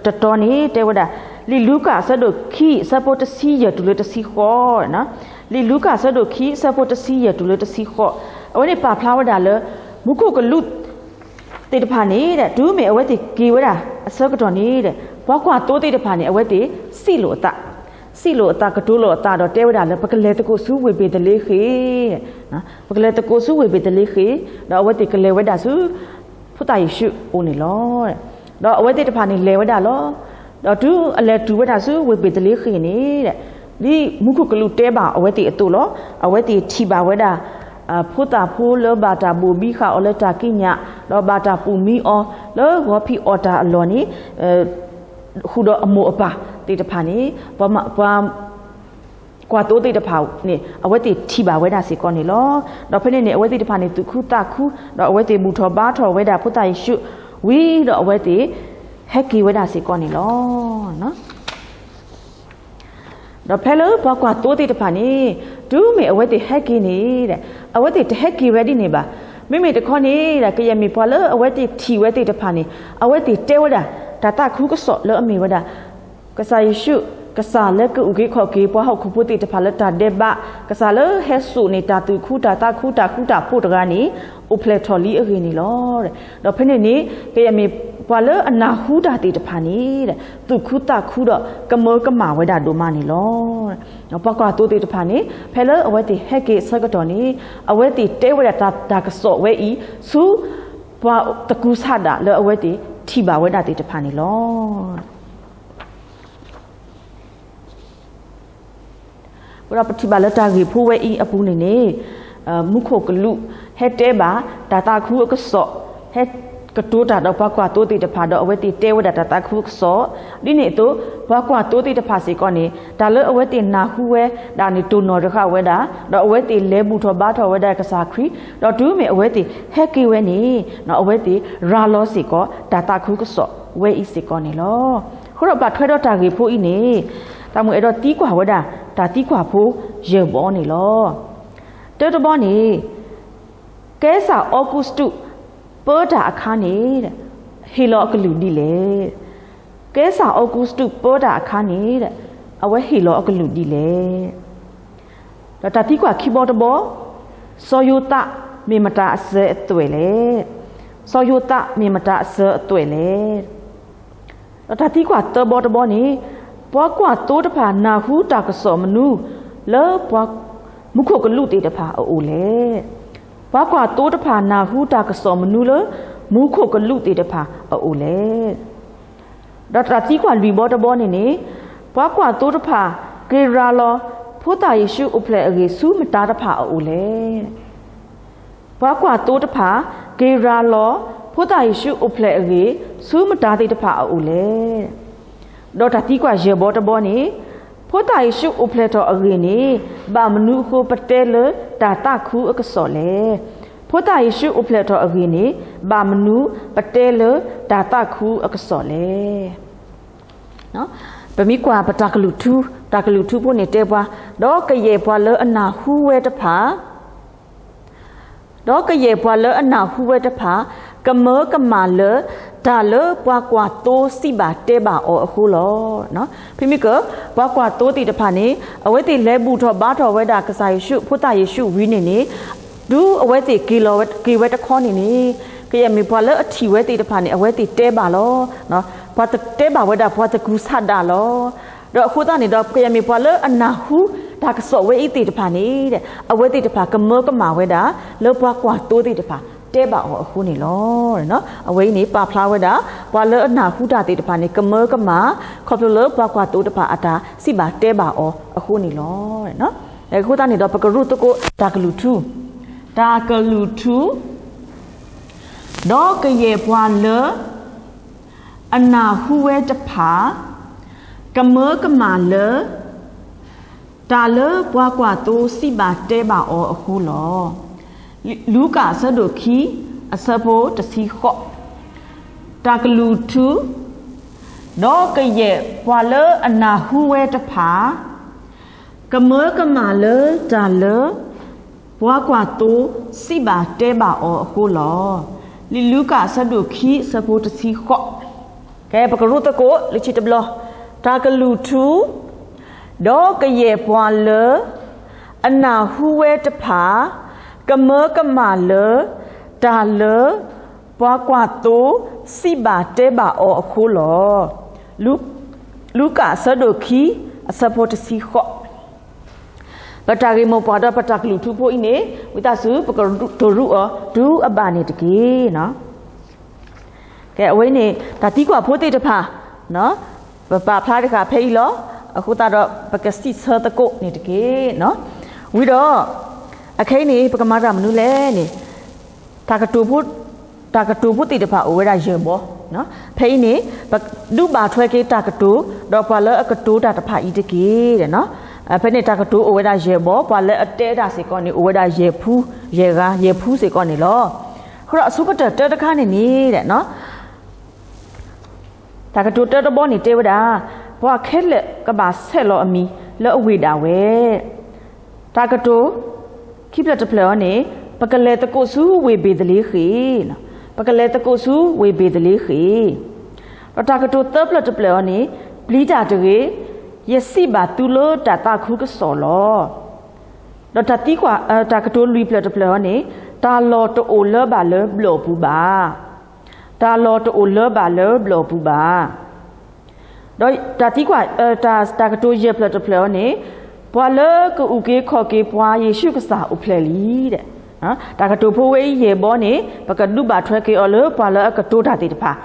တတီၤန့ၣ် တဲဝဲဒၣ် လံာ်လူၤကၣ်အဆၢဒိၣ်ခံ အဆၢဖိတဆံယဲၢ်တုၤလၢတဆံဃိး, လံာ်လူၤကၣ်အဆၢဒိၣ်ခံ အဆၢဖိတဆံယဲၢ်တုၤလၢတဆံဃိး, အဝဲန့ၣ်ပာ်ဖျါဝဲဒၣ်လၢ မူခိၣ်ကလူးသ့ၣ်တဖၣ်န့ၣ် တုၤမ့ၢ်အဝဲသ့ၣ်က့ၤဝဲဒၣ်အဆၢကတီၢ်န့ၣ် ပှၤကွၢ်သိသ့ၣ်တဖၣ်န့ၣ် အဝဲသ့ၣ်စံးလိာ်အသး, စံးလိာ်အသး ကတိၤလိာ်အသးဒီးတဲဝဲဒၣ်လၢ ပကလဲၤသကိးဆူဝ့ၢ်ဘ့းသလ့ဃ့ၣ်, ပကလဲၤသကိးဆူဝ့ၢ်ဘ့းသလ့ဃ့ၣ်, ဒီးအဝဲသ့ၣ်ကလဲၤဝဲဒၣ်ဆူ ဖိသၣ်ယ့ၣ်ၡူးအအိၣ်န့ၣ်လီၤ. ဒီးအဝဲသ့ၣ်တဖၣ်န့ၣ်လဲၤဝဲဒၣ်လီၤ. ဒီးတုၤအလဲၤတုၤဝဲဒၣ်ဆူဝ့ၢ်ဘ့းသလ့ဃ့ၣ်န့ၣ် ဒ်မူခိၣ်ကလူးတဲဘၣ်အဝဲသ့ၣ်အသိးလီၤ. အဝဲသ့ၣ်ထံၣ်ဘၣ်ဝဲဒၣ် ဖိသၣ်ဖိလၢဘၣ်တၢ်ဘိၣ်ဘံဃာ်အီၤလၢတၢ်ကံးညာ်, ဒီးဘၣ်တၢ်ပူၤမံအီၤလၢဂီၤဖံးအီၣ်တၢ်အလီၢ်န့ၣ် ဃုာ်ဒီးအမိၢ်အပၢ်သ့ၣ်တဖၣ်န့ၣ် ပှၤ ကွၢ်သိသ့ၣ်တဖၣ်န့ၣ် အဝဲသ့ၣ်ထံၣ်ဘၣ်ဝဲဒၣ်စ့ၢ်ကီးန့ၣ်လီၤ. ဒီးဖဲန့ၣ်န့ၣ် အဝဲသ့ၣ်တဖၣ်န့ၣ် သူၣ်ခုသးခု, ဒီးအဝဲသ့ၣ်ဘူၣ်ထီၣ်ဘါထီၣ်ဝဲဒၣ်ဖိသၣ်ယ့ၣ်ၡူး, ဝံၤဒီးအဝဲသ့ၣ်ဟဲက့ၤဝဲဒၣ်စ့ၢ်ကီးန့ၣ်လီၤ. ဒီးဖဲလၢပှၤကွၢ်သိသ့ၣ်တဖၣ်န့ၣ် တုၤမ့ၢ်အဝဲသ့ၣ်ဟဲက့ၤန့ၣ် အဝဲသ့ၣ်တဟဲက့ၤဝဲဒ်န့ၣ်ဘၣ်. မ့မ့ၢ်တခီန့ၣ် ကယဲၢ်မ့ၢ်ပှၤလၢအဝဲသ့ၣ်ထံၣ်ဝဲသ့ၣ်တဖၣ်န့ၣ် အဝဲသ့ၣ်တဲဝဲဒၣ် တၢ်သးခုကစီၣ်လၢအမ့ၢ်ဝဲဒၣ် ကစၢ်ယ့ၣ်ၡူး, ကစၢ်လၢကအုၣ်က့ၤခီၣ်က့ၤပှၤဟီၣ်ခိၣ်ဖိသ့ၣ်တဖၣ်လၢတၢ်ဒဲးဘး, ကစၢ်လၢဟဲစိာ်န့ၢ်တၢ်သူၣ်ခုတၢ်သးခုတၢ်ဃူတၢ်ဖိးတဂၤန့ၣ် အိၣ်ဖျဲၣ်ထီၣ်လံအဂ့ၢ်န့ၣ်လီၤ. ဒီးဖဲန့ၣ်န့ၣ် ကယဲၢ်မ့ၢ်ပှၤလၢအနၢ်ဟူတၢ်သ့ၣ်တဖၣ်န့ၣ် သူၣ်ခုသးခုဒီးကမၢကမၣ်ဝဲဒၣ်ဒိၣ်မးန့ၣ်လီၤ. ပှၤကွၢ်သိသ့ၣ်တဖၣ်န့ၣ် ဖဲလၢအဝဲသ့ၣ်ဟဲက့ၤအဆၢကတီၢ်န့ၣ် အဝဲသ့ၣ်တဲဝဲဒၣ်တၢ်ကစီၣ်ဝဲအံၤ ဆူပှၤသကူစးဒၣ်လၢအဝဲသ့ၣ်ထံၣ်ဘၣ်ဝဲဒၣ်သ့ၣ်တဖၣ်န့ၣ်လီၤ. အဃိဒီးပထံၣ်ဘၣ်လၢတၢ်ဂ့ၢ်ဖိဝဲအံၤအပူၤန့ၣ်န့ၣ် မူခိၣ်ကလူး ဟဲတဲဘၣ်တၢ်သးခုအကစီၣ်, ဟဲကတိၤတၢ်ဒီးပှၤကွၢ်သိသ့ၣ်တဖၣ်ဒီးအဝဲသ့ၣ်တဲဝဲဒၣ်တၢ်သးခုအကစီၣ်, ဒ်န့ၣ်အသိး ပှၤကွၢ်သိသ့ၣ်တဖၣ်စ့ၢ်ကီးန့ၣ် တၢ်လၢအဝဲသ့ၣ်နၢ်ဟူဝဲဒၣ်န့ၣ် တိၢ်နီၣ်တဃာ်ဝဲဒၣ်, ဒီးအဝဲသ့ၣ်လဲၤဘူၣ်ထီၣ်ဘါထီၣ်ဝဲဒၣ်ကစၢ်ခရံာ်, ဒီးတုၤမ့ၢ်အဝဲသ့ၣ်ဟဲက့ၤဝဲန့ၣ် အဝဲသ့ၣ်ရၤလီၤစ့ၢ်ကီးတၢ်သးခုကစီၣ်ဝဲအံၤစ့ၢ်ကီးန့ၣ်လီၤ. အဃိဒီးဘၣ်ထွဲဒီးတၢ်ဂ့ၢ်ဖိအံၤန့ၣ် တၢ်မုၢ်အဲၣ်ဒိးသံကွၢ်ဝဲဒၣ် တၢ်သံကွၢ်ဖိယဲၢ်ဘီန့ၣ်လီၤ. တၢတဘီန့ၣ် ကဲစၢ်အီကူးစတူး ပၢတၢ်အခါန့ၣ် ဟ့ၣ်လီၤအကလုၢ်ဒ်လဲၣ်. ကဲစၢ်အီကူးစတူး ပၢတၢ်အခါန့ၣ် အဝဲဟ့ၣ်လီၤအကလုၢ်ဒ်လဲၣ်. ဒီးတၢ်သံကွၢ်ခံဘီတဘီ, စီၤယိၤသးမ့ၢ်မတၤအစၢၤအသွဲၣ်လဲၣ်. စီၤယိၤသးမ့ၢ်မတၤအစၢၤအသွဲၣ်လဲၣ်. ဒီးတၢ်သံကွၢ်သၢဘီတဘီန့ၣ်, ပှၤကွၢ်သိတဖၣ်နၢ်ဟူတၢ်ကစီၣ်မနုၤလၢပှၤမူခိၣ်ကလူးသ့ၣ်တဖၣ်အအိၣ်လဲၣ်. ပှၤကွၢ်သိတဖၣ်နၢ်ဟူတၢ်ကစီၣ်မနုၤလၢ မူခိၣ်ကလူးသ့ၣ်တဖၣ်အအိၣ်လဲၣ်. ဒီးတၢ်သံကွၢ်လွံၢ်ဘီတဘီန့ၣ်န့ၣ်, ပှၤကွၢ်သိတဖၣ်က့ၤရၤလီၤ ဖိသၣ်ယ့ၣ်ၡူးအိၣ်ဖျဲၣ်အဂ့ၢ် ဆူမတၤတဖၣ်အအိၣ်လဲၣ်. ပှၤကွၢ်သိတဖၣ်က့ၤရၤလီၤ ဖိသၣ်ယ့ၣ်ၡူးအိၣ်ဖျဲၣ်အဂ့ၢ် ဆူမတၤသ့ၣ်တဖၣ်အအိၣ်လဲၣ်. ဒီးတၢ်သံကွၢ်ယဲၢ်ဘီတဘီန့ၣ်, ဖိသၣ်ယ့ၣ်ၡူးအိၣ်ဖျဲၣ်ထီၣ်အဂ့ၢ်န့ၣ် ဘၣ်မနုၤအဃိပတဲလၢတၢ်သးခုအကစီၣ်လဲၣ်. ဖိသၣ်ယ့ၣ်ၡူးအိၣ်ဖျဲၣ်ထီၣ်အဂ့ၢ်န့ၣ် ဘၣ်မနုၤပတဲလၢတၢ်သးခုအကစီၣ်လဲၣ်. ပမ့ၢ်ကွၢ်ပတၢ်ကလုၢ်ထူ, တၢ်ကလုၢ်ထူဖိန့ၣ်တဲပှၤ, ဒီးကယဲၢ်ပှၤလၢအနၢ်ဟူဝဲတဖၣ် ဒီးကယဲၢ်ပှၤလၢအနၢ်ဟူဝဲတဖၣ် ကမၢကမၣ်လၢ တၢ်လၢပှၤကွၢ်သိစံးဘၣ်တဲဘၣ်အီၤအဃိလီၤ. ဖဲမ့ၢ်က ပှၤကွၢ်သိသ့ၣ်တဖၣ်န့ၣ် အဝဲသ့ၣ်လဲၤဘူၣ်ထီၣ်ဘါထီၣ်ဝဲဒၣ်ကစၢ်ယ့ၣ်ၡူး ဖိသၣ်ယ့ၣ်ၡူးဝံၤန့ၣ်န့ၣ်, တုၤအဝဲသ့ၣ်က့ၤလီၤက့ၤဝဲတခီန့ၣ်န့ၣ်, ကယဲၢ်မ့ၢ်ပှၤလၢအထံၣ်ဝဲသ့ၣ်တဖၣ်န့ၣ် အဝဲသ့ၣ်တဲဘၣ်လီၤ. ပှၤတဲဘၣ်ဝဲဒၣ်ပှၤသကုၤဆးဒးလီၤ. ဒီးအဃိသတးန့ၣ်ဒီး ကယဲၢ်မ့ၢ်ပှၤလၢအနၢ်ဟူတၢ်ကစီၣ်ဝဲအံၤသ့ၣ်တဖၣ်န့ၣ်, အဝဲသ့ၣ်တဖၣ်ကမၢကမၣ်ဝဲဒၣ် လၢပှၤကွၢ်သိသ့ၣ်တဖၣ်တဲဘၣ်အီၤအဃိန့ၣ်လီၤ. အဝဲအံၤန့ၣ် ပာ်ဖျါဝဲဒၣ် ပှၤလၢအနၢ်ဟူတၢ်သ့ၣ်တဖၣ်န့ၣ် ကမၢကမၣ် ခီဖျိလၢပှၤကွၢ်သိတဖၣ်အတၢ်စံးဘၣ်တဲဘၣ်အီၤအဃိန့ၣ်လီၤ. အဃိသတးန့ၣ်ဒီး ပကရူၢ်သကိးတၢ်ကလုၢ်ထူ, တၢ်ကလုၢ်ထူ, ဒီးကယဲၢ်ပှၤလၢ အနၢ်ဟူဝဲတဖၣ် ကမၢကမၣ်လၢ တၢ်လၢပှၤကွၢ်သိစံးဘၣ်တဲဘၣ်အီၤအဃိလီၤ. လူၤကၣ်အဆၢဒိၣ်ခံ အဆၢဖိတဆံဃိး, တၢ်ကလုၢ်ထူ, ဒီးကယဲၢ်ပှၤလၢအနၢ်ဟူဝဲတဖၣ် ကမၢကမၣ်လၢတၢ်လၢ ပှၤကွၢ်သိစံးဘၣ်တဲဘၣ်အီၤအဃိလီၤ. လံာ်လူၤကၣ်အဆၢဒိၣ်ခံ အဆၢဖိတဆံဃိး, ကဲ ပကရူၢ်သကိးလၢခံတဘျီ, တၢ်ကလုၢ်ထူ, ဒီးကယဲၢ်ပှၤလၢ အနၢ်ဟူဝဲတဖၣ် ကမၢကမၣ်လၢ တၢ်လၢ ပှၤကွၢ်သိစံးဘၣ်တဲဘၣ်အီၤအဃိလီၤ. လူၤကၣ်အဆၢဒိၣ်ခံ အဆၢဖိတဆံဃိး, ပတၢ်ဂ့ၢ်မိၢ်ပှၢ်ဒီးပတၢ်ကလုၢ်ထူဖိအံၤန့ၣ် ဝံသးစူၤပကတိၢ်ရူၢ်အီၤတုၤအဘၣ်န့ၣ်တက့ၢ်. ကဲ အဝဲန့ၣ် တၢ်သံကွၢ်ဖိသ့ၣ်တဖၣ် ပပာ်ဖျါတဃာ်ဖဲအံၤလီၤ. အဃိသတးဒီး ပကစံးဆၢသကိးန့ၣ်တက့ၢ်. ဝံၤဒီး အခဲအံၤန့ၣ် ပကမၤတၢ်မနုၤလဲၣ်န့ၣ် တၢ်ကတိၤဖိ, တၢ်ကတိၤဖိသ့ၣ်တဖၣ်အိၣ်ဝဲဒၣ်ယဲၢ်ဘီ. ဖဲအံၤန့ၣ် ပဒုးဘၣ်ထွဲက့ၤတၢ်ကတိၤ ဒီးပှၤလၢအကတိၤတၢ်တဖၣ်အံၤတက့ၢ်. ဖဲန့ၣ်တၢ်ကတိၤအိၣ်ဝဲဒၣ်ယဲၢ်ဘီ, ပှၤလၢအတဲတၢ်စ့ၢ်ကီးန့ၣ် အိၣ်ဝဲဒၣ်ယဲၢ်ဖု, ယဲၢ်ဂၤ, ယဲၢ်ဖုစ့ၢ်ကီးန့ၣ်လီၤ. အဃိဒီးအဆိကတၢၢ်တၢတခါန့ၣ်န့ၣ် တၢ်ကတိၤတၢတဘီန့ၣ်တဲဝဲဒၣ်, ပှၤခဲလၢာ်ကဘၣ်ဆဲးလီၤအမံၤလၢအဝ့ၢ်ဒၣ်ဝဲ. တၢ်ကတိၤခံဖျၢၣ်တဖျၢၣ်အံၤန့ၣ် ပကလဲၤသကိးဆူဝ့ၢ်ဘ့ၤသလ့ဃ့ၣ်, ပကလဲၤသကိးဆူဝ့ၢ်ဘ့ၤသလ့ဃ့ၣ်. ဒီးတၢ်ကတိၤသၢဖျၢၣ်တဖျၢၣ်အံၤန့ၣ် ပျံၤတၢ်တဂ့ၤ, ယစံးဘၣ်သုလၢတၢ်သးခုကစီၣ်လီၤ. ဒီးတၢ်သံကွၢ်, တၢ်ကတိၤလွံၢ်ဖျၢၣ်တဖျၢၣ်အံၤန့ၣ် တၢ်လီၢ်တအိၣ်လၢၤဘၣ်လၢဘျီၣ်ပူၤဘၣ်. တၢ်လီၢ်တအိၣ်လၢၤဘၣ်လၢဘျီၣ်ပူၤဘၣ်. ဒီးတၢ်သံကွၢ်, တၢ်ကတိၤယဲၢ်ဖျၢၣ်တဖျၢၣ်အံၤန့ၣ် ပှၤလၢကအုၣ်က့ၤခီၣ်က့ၤပှၤယ့ၣ်ၡူးကစၢ်အိၣ်ဖျဲၣ်လံ. တၢ်ကတိၤဖိဝဲအံၤယဲၢ်ဘီန့ၣ် ပကဒုးဘၣ်ထွဲက့ၤအီၤလၢပှၤလၢအကတိၤတၢ်သ့ၣ်တဖၣ်.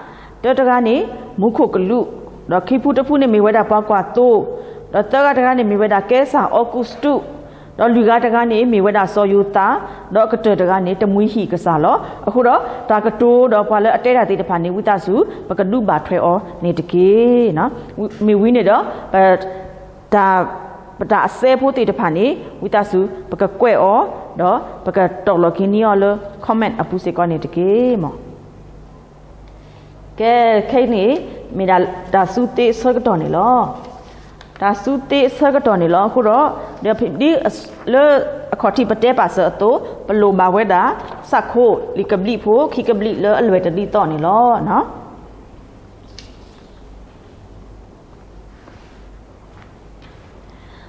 တၢတဂၤန့ၣ် မူခိၣ်ကလူး, ဒီးခံဖုတဖုန့ၣ်မ့ၢ်ဝဲဒၣ်ပှၤကွၢ်သိ, ဒီးသၢဂၤတဂၤန့ၣ်မ့ၢ်ဝဲဒၣ်ကဲစၢ်အီကူးစတူး, ဒီးလွံၢ်ဂၤတဂၤန့ၣ်မ့ၢ်ဝဲဒၣ်စီၤယိၤသး, ဒီးအကတၢၢ်တဂၤန့ၣ် တမှံၤဟံၣ်ကစၢ်လီၤ. အဃိဒီး တၢ်ကတိၤဒီးပှၤလၢအတဲတၢ်သ့ၣ်တဖၣ်န့ၣ် ဝံသးစူၤ ပကဒုးဘၣ်ထွဲအီၤန့ၣ်တက့ၢ်. မ့ၢ်ဝံၤန့ၣ်ဒီး ပတၢ်, ပတၢ်အစဲဖိသ့ၣ်တဖၣ်န့ၣ် ဝံသးစူၤ ပကကွဲးအီၤ, ဒီးပကတီၢ်လီၤက့ၤန့ၢ်အီၤလၢ comment အပူၤစ့ၢ်ကီးန့ၣ်တက့ၢ်မး. ကဲ, ခဲအံၤန့ၣ် မ့ၢ်ဒၣ်တၢ်စုသ့အဆၢကတီၢ်န့ၣ်လီၤ. တၢ်စုသ့အဆၢကတီၢ်န့ၣ်လီၤ. အဃိဒီး ဒ်လၢအခီၣ်ထံးပတဲပာ်စၢၤအသိး ပလိၣ်ဘၣ်ဝဲဒၣ် စးခိၣ်လံာ်ကဘျံးဖိ ခံကဘျံးလၢအလွဲၢ်တဒ်သိးန့ၣ်လီၤ.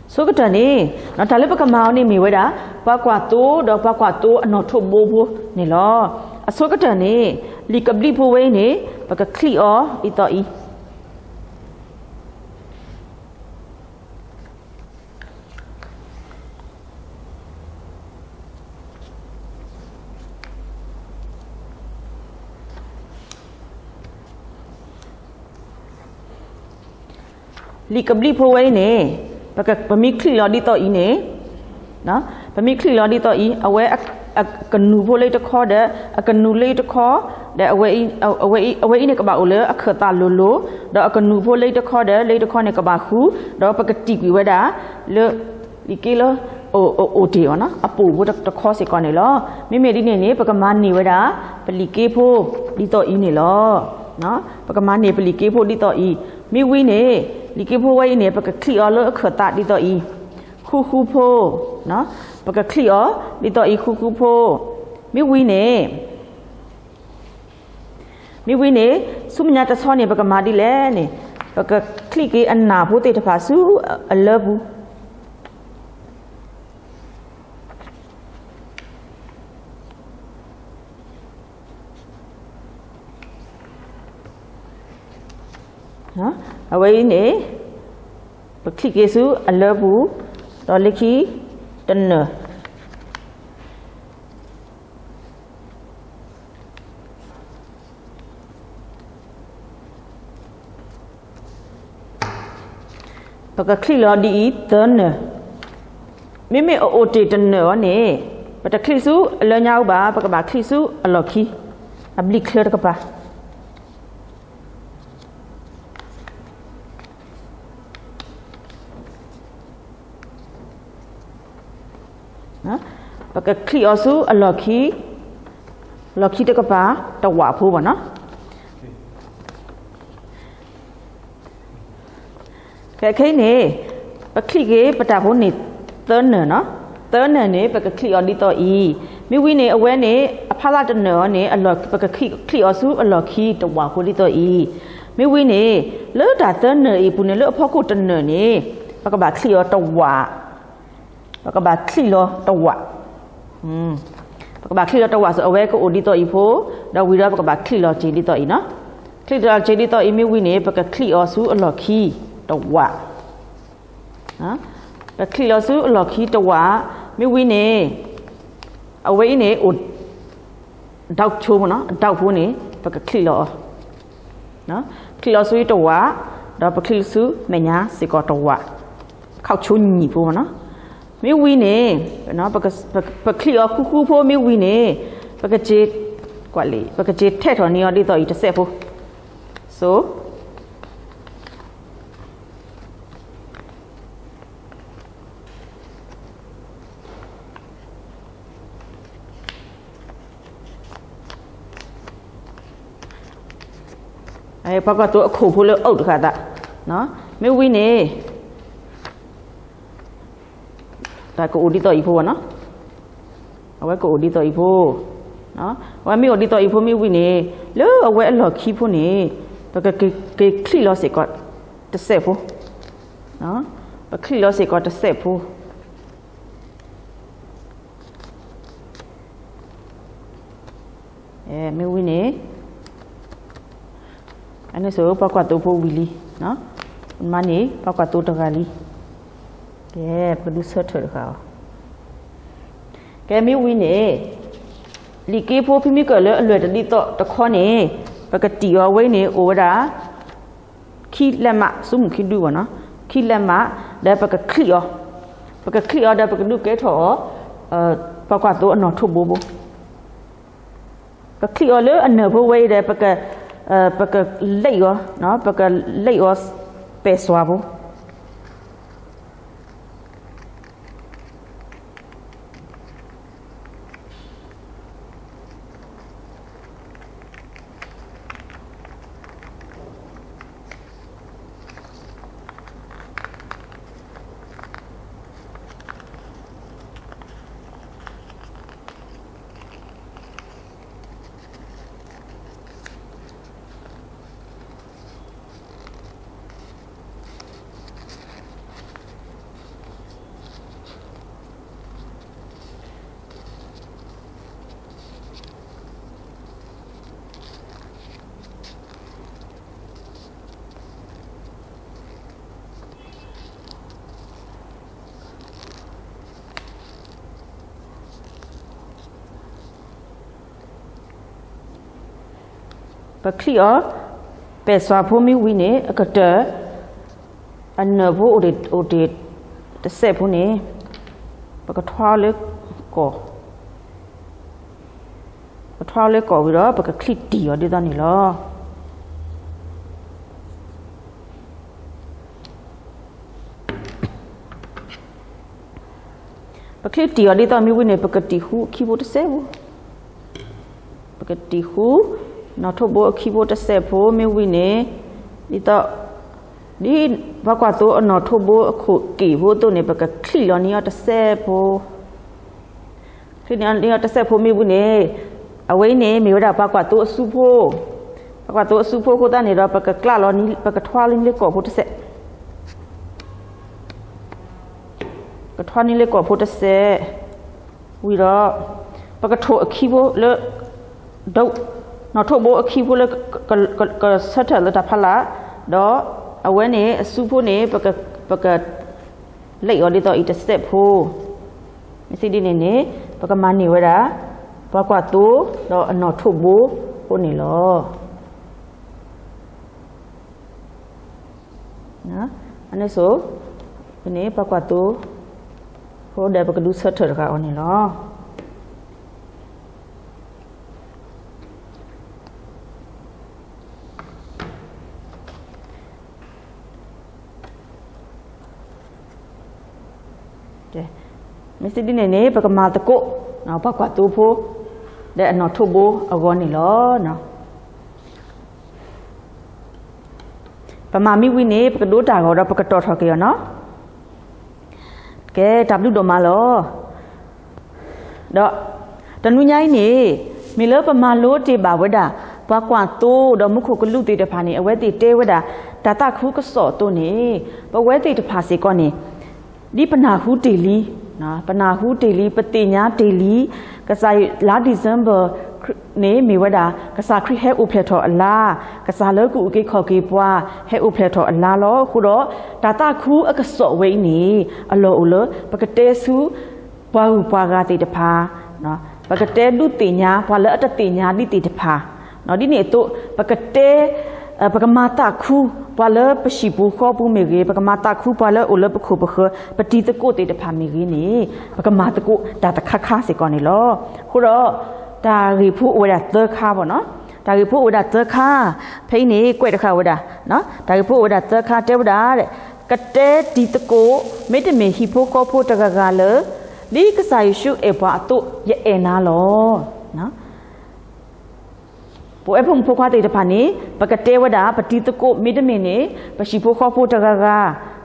အဆိကတၢၢ်န့ၣ် တၢ်လၢပကမၤအီၤန့ၣ်မ့ၢ်ဝဲဒၣ် ပှၤကွၢ်သိဒီးပှၤကွၢ်သိအနီၣ်ထိးဘိဖိန့ၣ်လီၤ. အဆိကတၢၢ်န့ၣ် လံာ်ကဘျံးဖိဝဲအံၤန့ၣ် ပကချံးအီၤဒ်သိးအံၤ. လံာ်ကဘျံးဖိဝဲအံၤန့ၣ် ပက ပမ့ၢ်ချံၣ်လီၤဒ်သိးအံၤန့ၣ်, ပမ့ၢ်ချံၣ်လီၤဒ်သိးအံၤ အဝဲအကနူၤဖိလၢတခီဒီး အကနူၤလၢတခီ ဒီးအဝဲအံၤ အဝဲအံၤန့ၣ်ကဘၣ်အိၣ်လၢအခၢၣ်သးလိၤလိၤ, ဒီးအကနူၤဖိလၢတခီဒီး လၢတခီန့ၣ်ကဘၣ်ဃူ, ဒီးပကတံာ်ကွံာ်ဝဲဒၣ် လၢ လံာ်က့လၢ အိၣ်တ့ၢ်အီၤနီၤ အပိာ်ဖိတခီစ့ၢ်ကီးန့ၣ်လီၤ. မ့မ့ၢ်ဒ်န့ၣ်န့ၣ် ပကမၤန့ၢ်ဝဲဒၣ် ပလံာ်က့ဖိ ဒ်သိးအံၤန့ၣ်လီၤ. ပကမၤန့ၢ်ပလံာ်က့ဖိဒ်သိးအံၤ, မ့ၢ်ဝံၤန့ၣ် လံာ်က့ဖိဝဲအံၤန့ၣ် ပကချံၣ်အီၤလၢအခၢၣ်သးဒ်သိးအံၤ, ဃူဃူဖိ, ပကချံၣ်အီၤ ဒ်သိးအံၤဃူဃူဖိ, မ့ၢ်ဝံၤန့ၣ် မ့ၢ်ဝံၤန့ၣ် ဆူမဲာ်ညါတဆီန့ၣ် ပကမၤဒ်လဲၣ်န့ၣ် ပကချံၣ်က့ၤအနၢ်ဖိသ့ၣ်တဖၣ်ဆူအလၢပူၤ အဝဲအံၤန့ၣ် ပချံၣ်က့ၤဆူအလၢပူၤ ဒီးလၢခံတနၢၤ ပကချံၣ်လီၤဒ်အံၤသၢနၢၤ, မ့မ့ၢ်အအိၣ်တ့ၢ်တနၢၤအီၤန့ၣ် ပတချံၣ်ဆူအလၢညါအူဘၣ် ပကဘၣ်ချံၣ်ဆူအလီၢ်ခံ အဘျံးချၢတကပၤ ပကချံၣ်အီၤဆူအလီၢ်ခံ, လီၢ်ခံတကပၤတဝးဖိဘၣ်နီၤ. ခဲခဲအံၤန့ၣ် ပချံၣ်က့ၤပတၢ်ဖိန့ၣ်သၢနၢၤနီၤ, သၢနၢၤန့ၣ် ပကချံၣ်အီၤဒ်သိးအံၤ, မ့ၢ်ဝံၤန့ၣ် အဝဲန့ၣ် အဖီလာ်တနၢၤအီၤန့ၣ် ပကချံၣ်အီၤဆူအလီၢ်ခံတဝးဖိဒ်သိးအံၤ, မ့ၢ်ဝံၤန့ၣ် လၢတၢ်သၢနၢၤအံၤအပူၤန့ၣ် လၢအဖီခိၣ်တနၢၤန့ၣ် ပကဘၣ်ချံၣ်အီၤတဝး ပကဘၣ်ချံၣ်လီၤတဝး, ပကဘၣ်ချံၣ်လီၤတဝး so အဝဲကအိၣ်ဒ်သိးအံၤဖိ, ဒီးဝံၤဒီးပကဘၣ်ချံၣ်လီၤစ့ၤဒ်သိးအံၤနီၤ, ချံၣ်လီၤစ့ၤဒ်သိးအံၤ မ့ၢ်ဝံၤန့ၣ် ပကချံၣ်အီၤဆူအလီၢ်ခံတဝး, ပချံၣ်လီၤဆူအလီၢ်ခံတဝး, မ့ၢ်ဝံၤန့ၣ် အဝဲအံၤန့ၣ် အိၣ် ဒီးဆိဖိနီၤ, ဒီးဖိန့ၣ် ပကချံၣ်လီၤအီၤ ချံၣ်လီၤဆူအံၤတဝး, ဒီးပချံၣ်ဆူမဲာ်ညါစ့ၢ်ကီးတဝး, ခီၣ်ဆိနံၣ်ဖိနီၤ, မ့ၢ်ဝံၤန့ၣ် ပချံၣ်အီၤဃူဃူဖိမ့ၢ်ဝံၤန့ၣ် ပကက့ၤ ပကက့ၤထဲးထီၣ်န့ၢ်အီၤဒ်သိးအံၤတစဲးဖိ, so ပှၤကွၢ်သိအခိၣ်ဖိလၢအအိၣ်တဃာ်သး, မ့ၢ်ဝံၤန့ၣ် တၢ်ကအိၣ်ဒ်သိးအံၤဖိဘၣ်နီၤ, အဝဲကအိၣ်ဒ်သိးအံၤဖိ, အဝဲမ့ၢ်အိၣ်ဒ်သိးအံၤဖိမ့ၢ်ဝံၤန့ၣ် လၢအဝဲအလီၢ်ခံဖိန့ၣ် ပကက့ၤချံၣ်လီၤစ့ၢ်ကီးတစဲးဖိ, ပချံၣ်လီၤစ့ၢ်ကီးတစဲးဖိ မ့ၢ်ဝံၤန့ၣ် အန့ၣ် so ပှၤကွၢ်သိဖိဝံၤလံ, မၤန့ၢ် ပှၤကွၢ်သိတဂၤလံ, ကဲ ပကဒုးဆၢထၢၣ်တဃာ်အီၤ, ကဲမ့ၢ်ဝံၤန့ၣ် လံာ်က့ဖိဖဲမ့ၢ်ကၢၢ်လၢအလွဲၢ်တဒ်သိးတခီန့ၣ် ပကတံၢ်အီၤဝဲန့ၣ် အိၣ်ဝဲဒၣ် ခံလက်မှတ် ဆူမုၢ်ခံဒုဘၣ်နီၤ, ခံလက်မှတ်, ဒီးပကချံၣ်အီၤ, ပကချံၣ်အီၤဒီးပကဒုးကဲထီၣ်အီၤ ပှၤကွၢ်သိအနီၣ်ထိးဘိဖိ, ပချံၣ်အီၤလၢအနၢၤဖိဝဲအံၤဒီး ပက ပကလဲအီၤ, ပကလဲအီၤ ပဲာ်စွါဖိ ပချံၣ်အီၤ ပဲာ်စွါဖိမ့ၢ်ဝံၤန့ၣ် အကတၢၢ် အနၢၤဖိအိၣ်တ့ၢ်တစဲးဖိန့ၣ် ပကထွါလၢကီၢ်, ပကထွါလၢကီၢ်ဝံၤဒီး ပကချံးတံၢ်အီၤဒ်သိးန့ၣ်လီၤ. ပချံးတံၢ်အီၤဒ်သိးမ့ၢ်ဝံၤန့ၣ် ပကတံၢ်ဃူအခံဖိတစဲးဖိ, ပကတံၢ်ဃူ နီၣ်ထိးဘိအခံဖိတစဲးဖိမ့ၢ်ဝံၤန့ၣ် ဒ်သိး ဒ်ပှၤကွၢ်သိအနီၣ်ထိးဘိအခိၣ်က့ၣ်ဖိအသိးန့ၣ် ပကချံးလီၤန့ၢ်အီၤတစဲးဖိ ချံးန့ၢ်အီၤတစဲးဖိမ့ၢ်ဝံၤန့ၣ် အဝဲအံၤန့ၣ်မ့ၢ်ဝဲဒၣ်ပှၤကွၢ်သိအစုဖိ, ပှၤကွၢ်သိအစုဖိအဃိသတးန့ၣ်ဒီး ပကကျးလီၤ ပကထွါလီၤန့ၢ်လၢကီၢ်ဖိတစဲး, ကထွါန့ၢ်လၢကီၢ်ဖိတစဲး ဝံၤဒီး ပကထိၣ်အခံဖိလၢ ဒ နီၣ်ထိးဘိအခံဖိလၢ ကဆၢထၢၣ်လၢတၢ်ဖီလာ်, ဒီးအဝဲန့ၣ်အစုဖိန့ၣ် ပက လံၣ်အီၤဒ်သိးအံၤတစဲးဖိ, မ့ၢ်စံးဒ်န့ၣ်န့ၣ် ပကမၤန့ၢ်ဝဲဒၣ် ပှၤကွၢ်သိဒီးအနီၣ်ထိးဘိအဃိန့ၣ်လီၤ. အန့ၣ်စိ ပန့ၣ်ပှၤကွၢ်သိ အဃိဒီးပကဒုးဆၢထၢၣ်တဃာ်အီၤန့ၣ်လီၤ. မ့ၢ်စံးဒ်န့ၣ်န့ၣ် ပကမၤသကိး ပှၤကွၢ်သိဖိ ဒီးအနီၣ်ထိးဘိအဂီၢ်န့ၣ်လီၤ. ပမၤမ့ၢ်ဝံၤန့ၣ် ပကဒိတၢ်ဂီၤဒီးပကတီၢ်ထီၣ်က့ၤအီၤနီၤ. ကဲ တၢ်ဘျုးဒိၣ်မးလီၤ. ဒီးတနွံညါအံၤန့ၣ် မ့ၢ်လၢပမၤလိတ့ၢ်ဘၣ်ဝဲဒၣ် ပှၤကွၢ်သိဒီးမူခိၣ်ကလူးသ့ၣ်တဖၣ်န့ၣ် အဝဲသ့ၣ်တဲဝဲဒၣ် တၢ်သးခုကစီၣ်အသိးန့ၣ် ပဝဲသ့ၣ်တဖၣ်စ့ၢ်ကီးန့ၣ် ဒ်ပနၢ်ဟူတ့ၢ်လံ, ပနၢ်ဟူတ့ၢ်လံ ပသ့ၣ်ညါတ့ၢ်လံ, ကစၢ်လါ December န့ၣ်မ့ၢ်ဝဲဒၣ် ကစၢ်ခရံာ်ဟဲအိၣ်ဖျဲၣ်ထီၣ်အလါ, ကစၢ်လၢကအုၣ်က့ၤခီၣ်က့ၤပှၤ ဟဲအိၣ်ဖျဲၣ်ထီၣ်အလါလီၤ. အဃိဒီး တၢ်သးခုအကစီၣ်ဝဲအံၤန့ၣ် အလီၢ်အိၣ်လၢ ပကတဲဆူ ပှၤဂုၤပှၤဂၤသ့ၣ်တဖၣ်, ပကတဲဒုးသ့ၣ်ညါ ပှၤလၢအတသ့ၣ်ညါဒံးသ့ၣ်တဖၣ်, ဒ်န့ၣ်အသိး ပကတဲ ပကမၤသးခု ပှၤလၢပဟံၣ်ပူၤဃီပူၤမ့ၢ်ဂ့ၤ, ပကမၤသးခုပှၤလၢအိၣ်လၢပခိၣ်ပဃၢၤ ပတံၤသကိးသ့ၣ်တဖၣ်မ့ၢ်ဂ့ၤန့ၣ် ပကမၤသကိးတၢ်တခါခါစ့ၢ်ကီးန့ၣ်လီၤ. အဃိဒီး တၢ်ဂ့ၢ်ဖိအိၣ်ဝဲဒၣ်သၢခါဘၣ်နီၤ. တၢ်ဂ့ၢ်ဖိအိၣ်ဝဲဒၣ်သၢခါ, ဖဲအံၤန့ၣ် ကွဲးတဃာ်ဝဲဒၣ်, တၢ်ဂ့ၢ်ဖိအိၣ်ဝဲဒၣ်သၢခါ တဲဝဲဒၣ် ကတဲတံၤသကိး မ့တမ့ၢ်ဟံၣ်ဖိဃီဖိတဂၤဂၤလၢ ဒ်ကစၢ်ယ့ၣ်ၡူးအဲၣ်ပှၤအသိး ယအဲၣ်နၤလီၤ. ပဝဲဖိမုၣ်ဖိခွါသ့ၣ်တဖၣ်န့ၣ် ပကတဲဝဲဒၣ် ပတံၤသကိး မ့တမ့ၢ်န့ၣ် ပဟံၣ်ဖိဃီဖိတဂၤဂၤ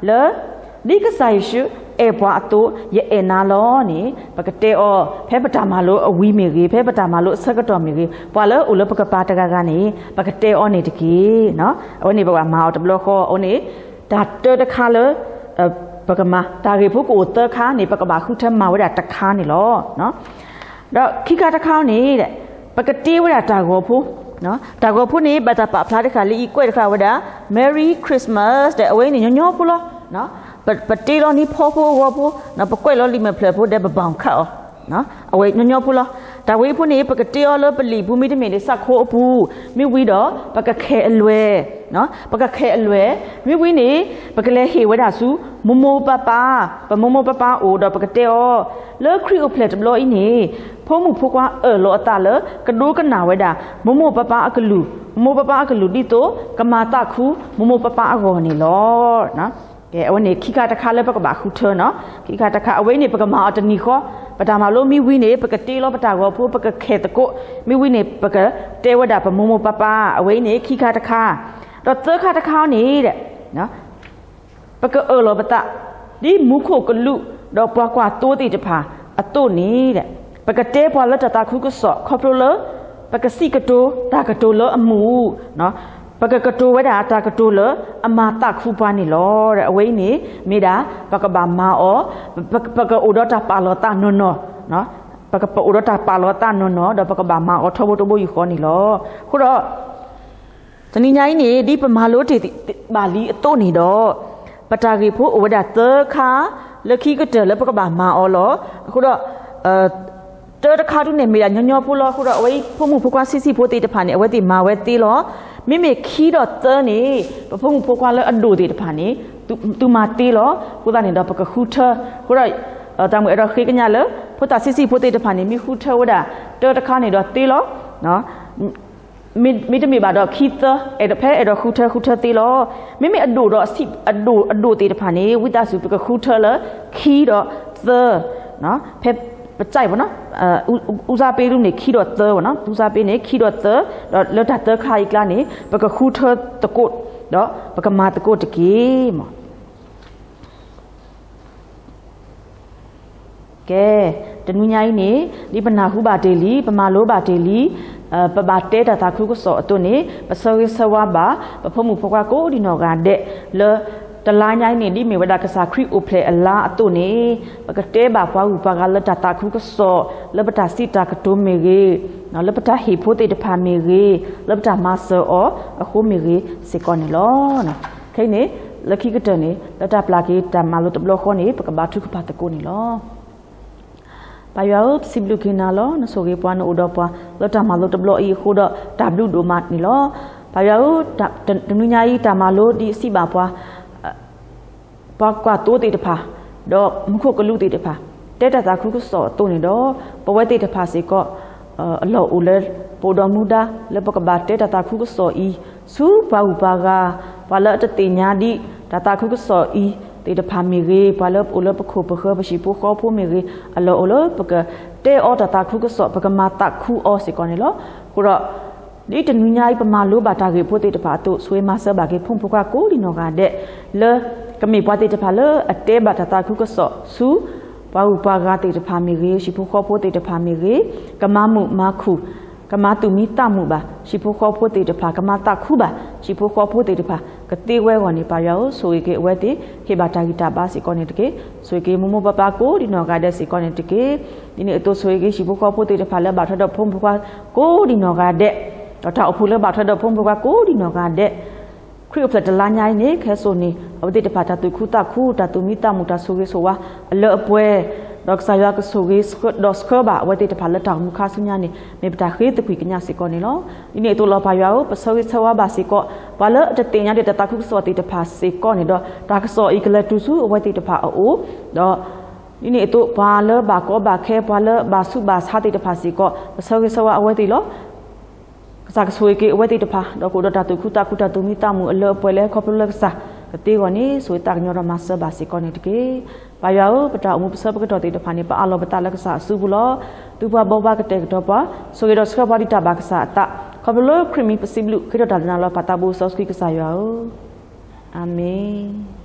လၢ ဒ်ကစၢ်ယ့ၣ်ၡူးအဲၣ်ပှၤအသိး ယအဲၣ်နၤလီၤန့ၣ် ပကတဲအီၤ ဖဲပတၢ်မၤလိအဝံၤမ့ၢ်ဂ့ၤ, ဖဲပတၢ်မၤလိအဆၢကတီၢ်မ့ၢ်ဂ့ၤ, ပှၤလၢအိၣ်လၢပကပၤတဂၤဂၤန့ၣ် ပကတဲအီၤန့ၣ်တက့ၢ်. အဝဲန့ၣ်ပကဘၣ်မၤအီၤတဘျီဃီ, အဝဲန့ၣ် တၢ်တၢတခါလၢ ပကမၤ တၢ်ဂ့ၢ်ဖိကအိၣ်သၢခါန့ၣ် ပကဘၣ်ဃုထၢမၤဝဲဒၣ်တခါန့ၣ်လီၤ. ဒီးခံခါတခါန့ၣ် ပကတ့ဝဲဒၣ်တၢ်ဂီၤဖိ, တၢ်ဂီၤဖိန့ၣ် ဘၣ်တၢ်ပာ်ဖျါတခါလၢအံၤ ကွဲးတခါဝဲဒၣ် Merry Christmas ဒီး အဝဲအံၤန့ၣ် ညီညီဖိလီၤ. ပတ့လီၤန့ၢ်ဖီဖိအဂီၤဖိ, ပကွဲးလီၤလံာ်မဲာ်ဖျၢၣ်ဖိဒီးပဘၣ်ခးအီၤ, အဝဲညီညီဖိလီၤ. တၢ်ဝဲအံၤဖိန့ၣ် ပကတ့အီၤလၢပလံာ်ပူၤ မ့တမ့ၢ်န့ၣ်စးခိအပူၤ, မ့ၢ်ဝံၤဒီး ပကခဲးအလွဲၢ် ပကခဲးအလွဲၢ်, မ့ၢ်ဝံၤန့ၣ် ပကလဲၤဟ့ၣ်ဝဲဒၣ်ဆူ မိၢ်မိၢ်ပၢ်ပၢ်, ပမိၢ်မိၢ်ပၢ်ပၢ်အိၣ်ဒီးပကတဲအီၤ, လၢခရံာ်အိၣ်ဖျဲၣ်တဘျီအံၤန့ၣ် ဖိမုၣ်ဖိခွါအၢၣ်လီၤအသးလၢ ကဒိကနၣ်ဝဲဒၣ် မိၢ်မိၢ်ပၢ်ပၢ်အကလုၢ်, မိၢ်မိၢ်ပၢ်ပၢ်အကလုၢ်ဒ်သိး ကမၤသးခု မိၢ်မိၢ်ပၢ်ပၢ်အဂီၢ်န့ၣ်လီၤ. ကဲ အဝဲန့ၣ်ခံခါတခါလၢပကဘၣ်ဃုထၢနီၤ, ခံခါတခါ အဝဲအံၤန့ၣ် ပကမၤအီၤတနံၤဃီ, ပတၢ်မၤလိမ့ၢ်ဝံၤန့ၣ် ပကတ့လီၤပတၢ်ဂီၤဖိ ပကခဲးသကိး, မ့ၢ်ဝံၤန့ၣ် ပကတဲဝဲဒၣ်ပမိၢ်မိၢ်ပၢ်ပၢ်, အဝဲအံၤန့ၣ် ခံခါတခါ, ဒီးသၢခါတခါန့ၣ် ပကအၢၣ်လီၤပသး ဒ်မူခိၣ်ကလူး ဒီးပှၤကွၢ်သိသ့ၣ်တဖၣ်အသိးန့ၣ် ပကတဲပှၤလၢတၢ်သးခုကစီၣ် ခီဖျိလၢ ပကစံးကတိၤတၢ်ကတိၤလၢအမုာ်, ပကကတိၤဝဲဒၣ်တၢ်ကတိၤလၢအမၤသးခုပှၤန့ၣ်လီၤ. အဝဲအံၤန့ၣ် မ့ၢ်ဒၣ် ပကဘၣ်မၤအီၤ, ပကအိၣ်ဒီးတၢ်ပာ်လီၤသးနီၢ်နီၢ်, ပကအိၣ်ဒီးတၢ်ပာ်လီၤသးနီၢ်နီၢ် ဒီးပကဘၣ်မၤအီၤထီဘိတဘိယူၢ်ဃီန့ၣ်လီၤ. အဃိဒီး တနံၤညါအံၤန့ၣ် ဒ်ပမၤလိတ့ၢ်ဘၣ်လံအသိးန့ၣ်ဒီး ပတၢ်ဂ့ၢ်ဖိအိၣ်ဝဲဒၣ်သၢခါ လၢခံကတၢၢ်လၢပကဘၣ်မၤအီၤလီၤ. အဃိဒီး တၢတခါဒုန့ၣ် မ့ၢ်ဒၣ်ညီညီဖိလီၤ. အဃိဒီး အဝဲအံၤ ဖိမုၣ်ဖိခွါဆံးဆံးဖိသ့ၣ်တဖၣ်န့ၣ် အဝဲသ့ၣ်မၤဝဲသ့လီၤ. မ့မ့ၢ်ခံဒီးသၢန့ၣ် ပဖိမုၣ်ဖိခွါလၢအဒိၣ်သ့ၣ်တဖၣ်န့ၣ် သုမၤသ့လီၤ. အဃိသတးန့ၣ်ဒီး ပကဃုထၢ, အဃိဒီး တၢ်မုၢ်အဲၣ်ဒိးဃ့ကညးလၢ ဖိသၣ်ဆံးဆံးဖိသ့ၣ်တဖၣ်န့ၣ် မ့ၢ်ဃုထၢဝဲဒၣ် တၢတခါန့ၣ်ဒီးသ့လီၤ. မ့တမ့ၢ်ဘၣ်ဒီးခံသၢ, အဲၣ်ဒိးဖဲအဲၣ်ဒိးဃုထၢ ဃုထၢသ့လီၤ. မ့မ့ၢ်အဒိၣ်ဒီး အဒိၣ်အဒိၣ်သ့ၣ်တဖၣ်န့ၣ် ဝံသးစူၤ ပကဃုထၢလၢခံဒီးသၢ, ဖဲပစံးပနီၤ, ဦးစားပေး ဒ်န့ၣ် ခံဒီးသၢပနီၤ, ဦးစားပေး န့ၣ် ခံဒီးသၢ, ဒီးလၢတၢ်သၢခါအံၤအကျါန့ၣ် ပကဃုထၢသကိး, ဒီးပကမၤသကိးတက့ၢ်မၢ်. ကဲ, တနွံညါအံၤန့ၣ် ဒ်ပနၢ်ဟူဘၣ်တ့ၢ်လံ, ပမၤလိဘၣ်တ့ၢ်လံ, ပဘၣ်တဲတၢ်သးခုကစီၣ်အသိးန့ၣ် ပဆၢဂ့ၤဆၢဝါဘၣ် ပဖိမုၣ်ဖိခွါကိးဒံနီၢ်ဂၤဒဲး လၢတလါညါအံၤန့ၣ် ဒ်မ့ၢ်ဝဲဒၣ်ကစၢ်ခရံာ်အိၣ်ဖျဲၣ်အလါအသိးန့ၣ် ပကတဲဘၣ်ပှၤဂုၤပှၤဂၤလၢတၢ်သးခုကစီၣ် လၢပတၢ်စံးတၢ်ကတိၤမ့ၢ်ဂ့ၤ, လၢပတၢ်ဟ့ၣ်ဖိသ့ၣ်တဖၣ်မ့ၢ်ဂ့ၤ, လၢပတၢ်မၤစၢၤအီၤအဃိမ့ၢ်ဂ့ၤစ့ၢ်ကီးန့ၣ်လီၤ. ခဲအံၤန့ၣ် လၢခံကတၢၢ်န့ၣ် လၢတၢ်ပျၢ်က့ၤတၢ်မၤလိတဘျီဃီန့ၣ် ပကဘါထုကဖၣ်သကိးန့ၣ်လီၤ. ပၢ်ယွၤဧၢ, ပစံးဘျုးက့ၤနၤလီၤ. နဆိၣ်ဂ့ၤပှၤ နအိၣ်ဒီးပှၤ လၢတၢ်မၤလိတဘျီအံၤအဃိဒီး တၢ်ဘျုးဒိၣ်မးန့ၣ်လီၤ. ပၢ်ယွၤဧၢ, တနွံညါအံၤ တၢ်မၤလိဒ်အစံးဘၣ်ပှၤ ပှၤကွၢ်သိသ့ၣ်တဖၣ် ဒီးမူခိၣ်ကလူးသ့ၣ်တဖၣ် တဲတၢ်သးခုကစီၣ်အသိးန့ၣ်ဒီး ပဝဲသ့ၣ်တဖၣ်စ့ၢ်ကီး အလီၢ်အိၣ်လၢ ပအိၣ်ဒီးမူဒါ လၢပကဘၣ်တဲတၢ်သးခုကစီၣ်အံၤ ဆူပှၤဂုၤပှၤဂၤ ပှၤလၢအတသ့ၣ်ညါဒံး တၢ်သးခုကစီၣ်အံၤသ့ၣ်တဖၣ်မ့ၢ်ဂ့ၤ, ပှၤလၢအအိၣ်လၢပခိၣ်ပဃၢၤ ပဟံၣ်ဖိဃီဖိမ့ၢ်ဂ့ၤ, အလီၢ်အိၣ်လၢပကတဲအီၤတၢ်သးခုကစီၣ် ပကမၤသးခုအီၤစ့ၢ်ကီးန့ၣ်လီၤ. အဃိဒီး ဒ်တနွံညါအံၤ ပမၤလိဘၣ်တၢ်ဂ့ၢ်ဖိသ့ၣ်တဖၣ်အသိး ဆိၣ်ဂ့ၤမၤစၢၤဘၣ်က့ၤ ဖိမုၣ်ဖိခွါကိးဒံနီၢ်ဂၤဒဲး လၢကမ့ၢ်ပှၤသ့ၣ်တဖၣ်လၢအတဲဘၣ်တၢ်သးခုကစီၣ်ဆူ ပှၤဂုၤပှၤဂၤသ့ၣ်တဖၣ်မ့ၢ်ဂ့ၤ, ဟံၣ်ဖိဃီဖိသ့ၣ်တဖၣ်မ့ၢ်ဂ့ၤ, ကမၤမုာ်မၤခုၣ်, ကမၤသူၣ်မံသးမုာ်ဘၣ် ဟံၣ်ဖိဃီဖိသ့ၣ်တဖၣ်, ကမၤသးခုဘၣ် ဟံၣ်ဖိဃီဖိသ့ၣ်တဖၣ် ကသ့ဝဲအဂီၢ်န့ၣ် ပၢ်ယွၤဧၢ, ဆိၣ်ဂ့ၤက့ၤအဝဲသ့ၣ် ဟ့ၣ်ဘၣ်တၢ်ဂံၢ်တၢ်ဘါစ့ၢ်ကီးန့ၣ်တက့ၢ်. ဆိၣ်ဂ့ၤက့ၤမိၢ်မိၢ်ပၢ်ပၢ်ကိးဒံနီၢ်ဂၤဒဲးစ့ၢ်ကီးန့ၣ်တက့ၢ်. ဒ်န့ၣ်အသိး ဆိၣ်ဂ့ၤက့ၤဟံၣ်ဖိဃီဖိသ့ၣ်တဖၣ်လၢအဘၣ်ထွဲဒီးဖိမုၣ်ဖိခွါကိးဒံနီၢ်ဂၤဒဲး, ဒီးတၢ်အိၣ်ဖှိၣ်လၢအဘၣ်ထွဲဒီးဖိမုၣ်ဖိခွါကိးဒံနီၢ်ဂၤဒဲး ခရံာ်အိၣ်ဖျဲၣ်တလါညါအံၤန့ၣ် ခဲစိာ်န့ၣ် အဝဲသ့ၣ်တဖၣ်တၢ်သူၣ်ခုသးခု တၢ်သူၣ်မံသးမုာ် တၢ်ဆိၣ်ဂ့ၤဆိၣ်ဝါအလၢအပှဲၤ, ဒီးကစၢ်ယွၤကဆိၣ်ဂ့ၤဒီးဆှၢဘၣ်အဝဲသ့ၣ်တဖၣ်လၢတၢ်အိၣ်မူခါဆူညါန့ၣ် မ့ၢ်ပတၢ်ဃ့သကွံၢ်ကညးစ့ၢ်ကီးန့ၣ်လီၤ. ဒ်န့ၣ်အသိးလီၤ ပၢ်ယွၤဧၢ, ပဆၢဂ့ၤဆၢဝါဘၣ်စ့ၢ်ကီး ပှၤလၢအတသ့ၣ်ညါဒံးတၢ်သးခုကစီၣ်သ့ၣ်တဖၣ်စ့ၢ်ကီးန့ၣ်ဒီး တၢ်ကစီၣ်အံၤကလဲၤတုၤဆူအဝဲသ့ၣ်တဖၣ်အအိၣ်, ဒီး ဒ်န့ၣ်အသိး ပှၤလၢဘၣ်ကီဘၣ်ခဲ ပှၤလၢဘၣ်ဆူးဘၣ်ဆါသ့ၣ်တဖၣ်စ့ၢ်ကီး ပဆၢဂ့ၤဆၢဝါအဝဲသ့ၣ်လီၤ. ကစၢ်ကဆိၣ်ဂ့ၤက့ၤအဝဲသ့ၣ်တဖၣ် ဒီးကအိၣ်ဒီးတၢ်သူၣ်ခုသးခု တၢ်သူၣ်မံသးမုာ်အလၢအပှဲၤလၢဟဲခီဖျိလၢကစၢ်ကသ့အဂီၢ်န့ၣ် ဆိၣ်ဂ့ၤသးကညီၤဒီးမၤစၢၤဘၣ်စ့ၢ်ကီးန့ၣ်တက့ၢ်. ပၢ်ယွၤဧၢ, ပတၢ်အိၣ်မူပဆၢပကတီၢ်သ့ၣ်တဖၣ်န့ၣ် ပအးလီၤပသးလၢကစၢ်အစုပူၤလီၤ. သုပှၤဘီပှၤကတဲာ်ကတီၤပှၤ, ဆိၣ်ဂ့ၤဒီးဆှၢပှၤဒ်တၢ်ဘၣ်ကစၢ်အသး, ခီဖျိလၢခရံာ်မံၤပစံးဘျုး ဃ့ထီၣ်တၢ်ဒုးနၤလီၤ ပၢ်သးဘိစီဆှံကစၢ်ယွၤဧၢ, အၤမ့ၣ်.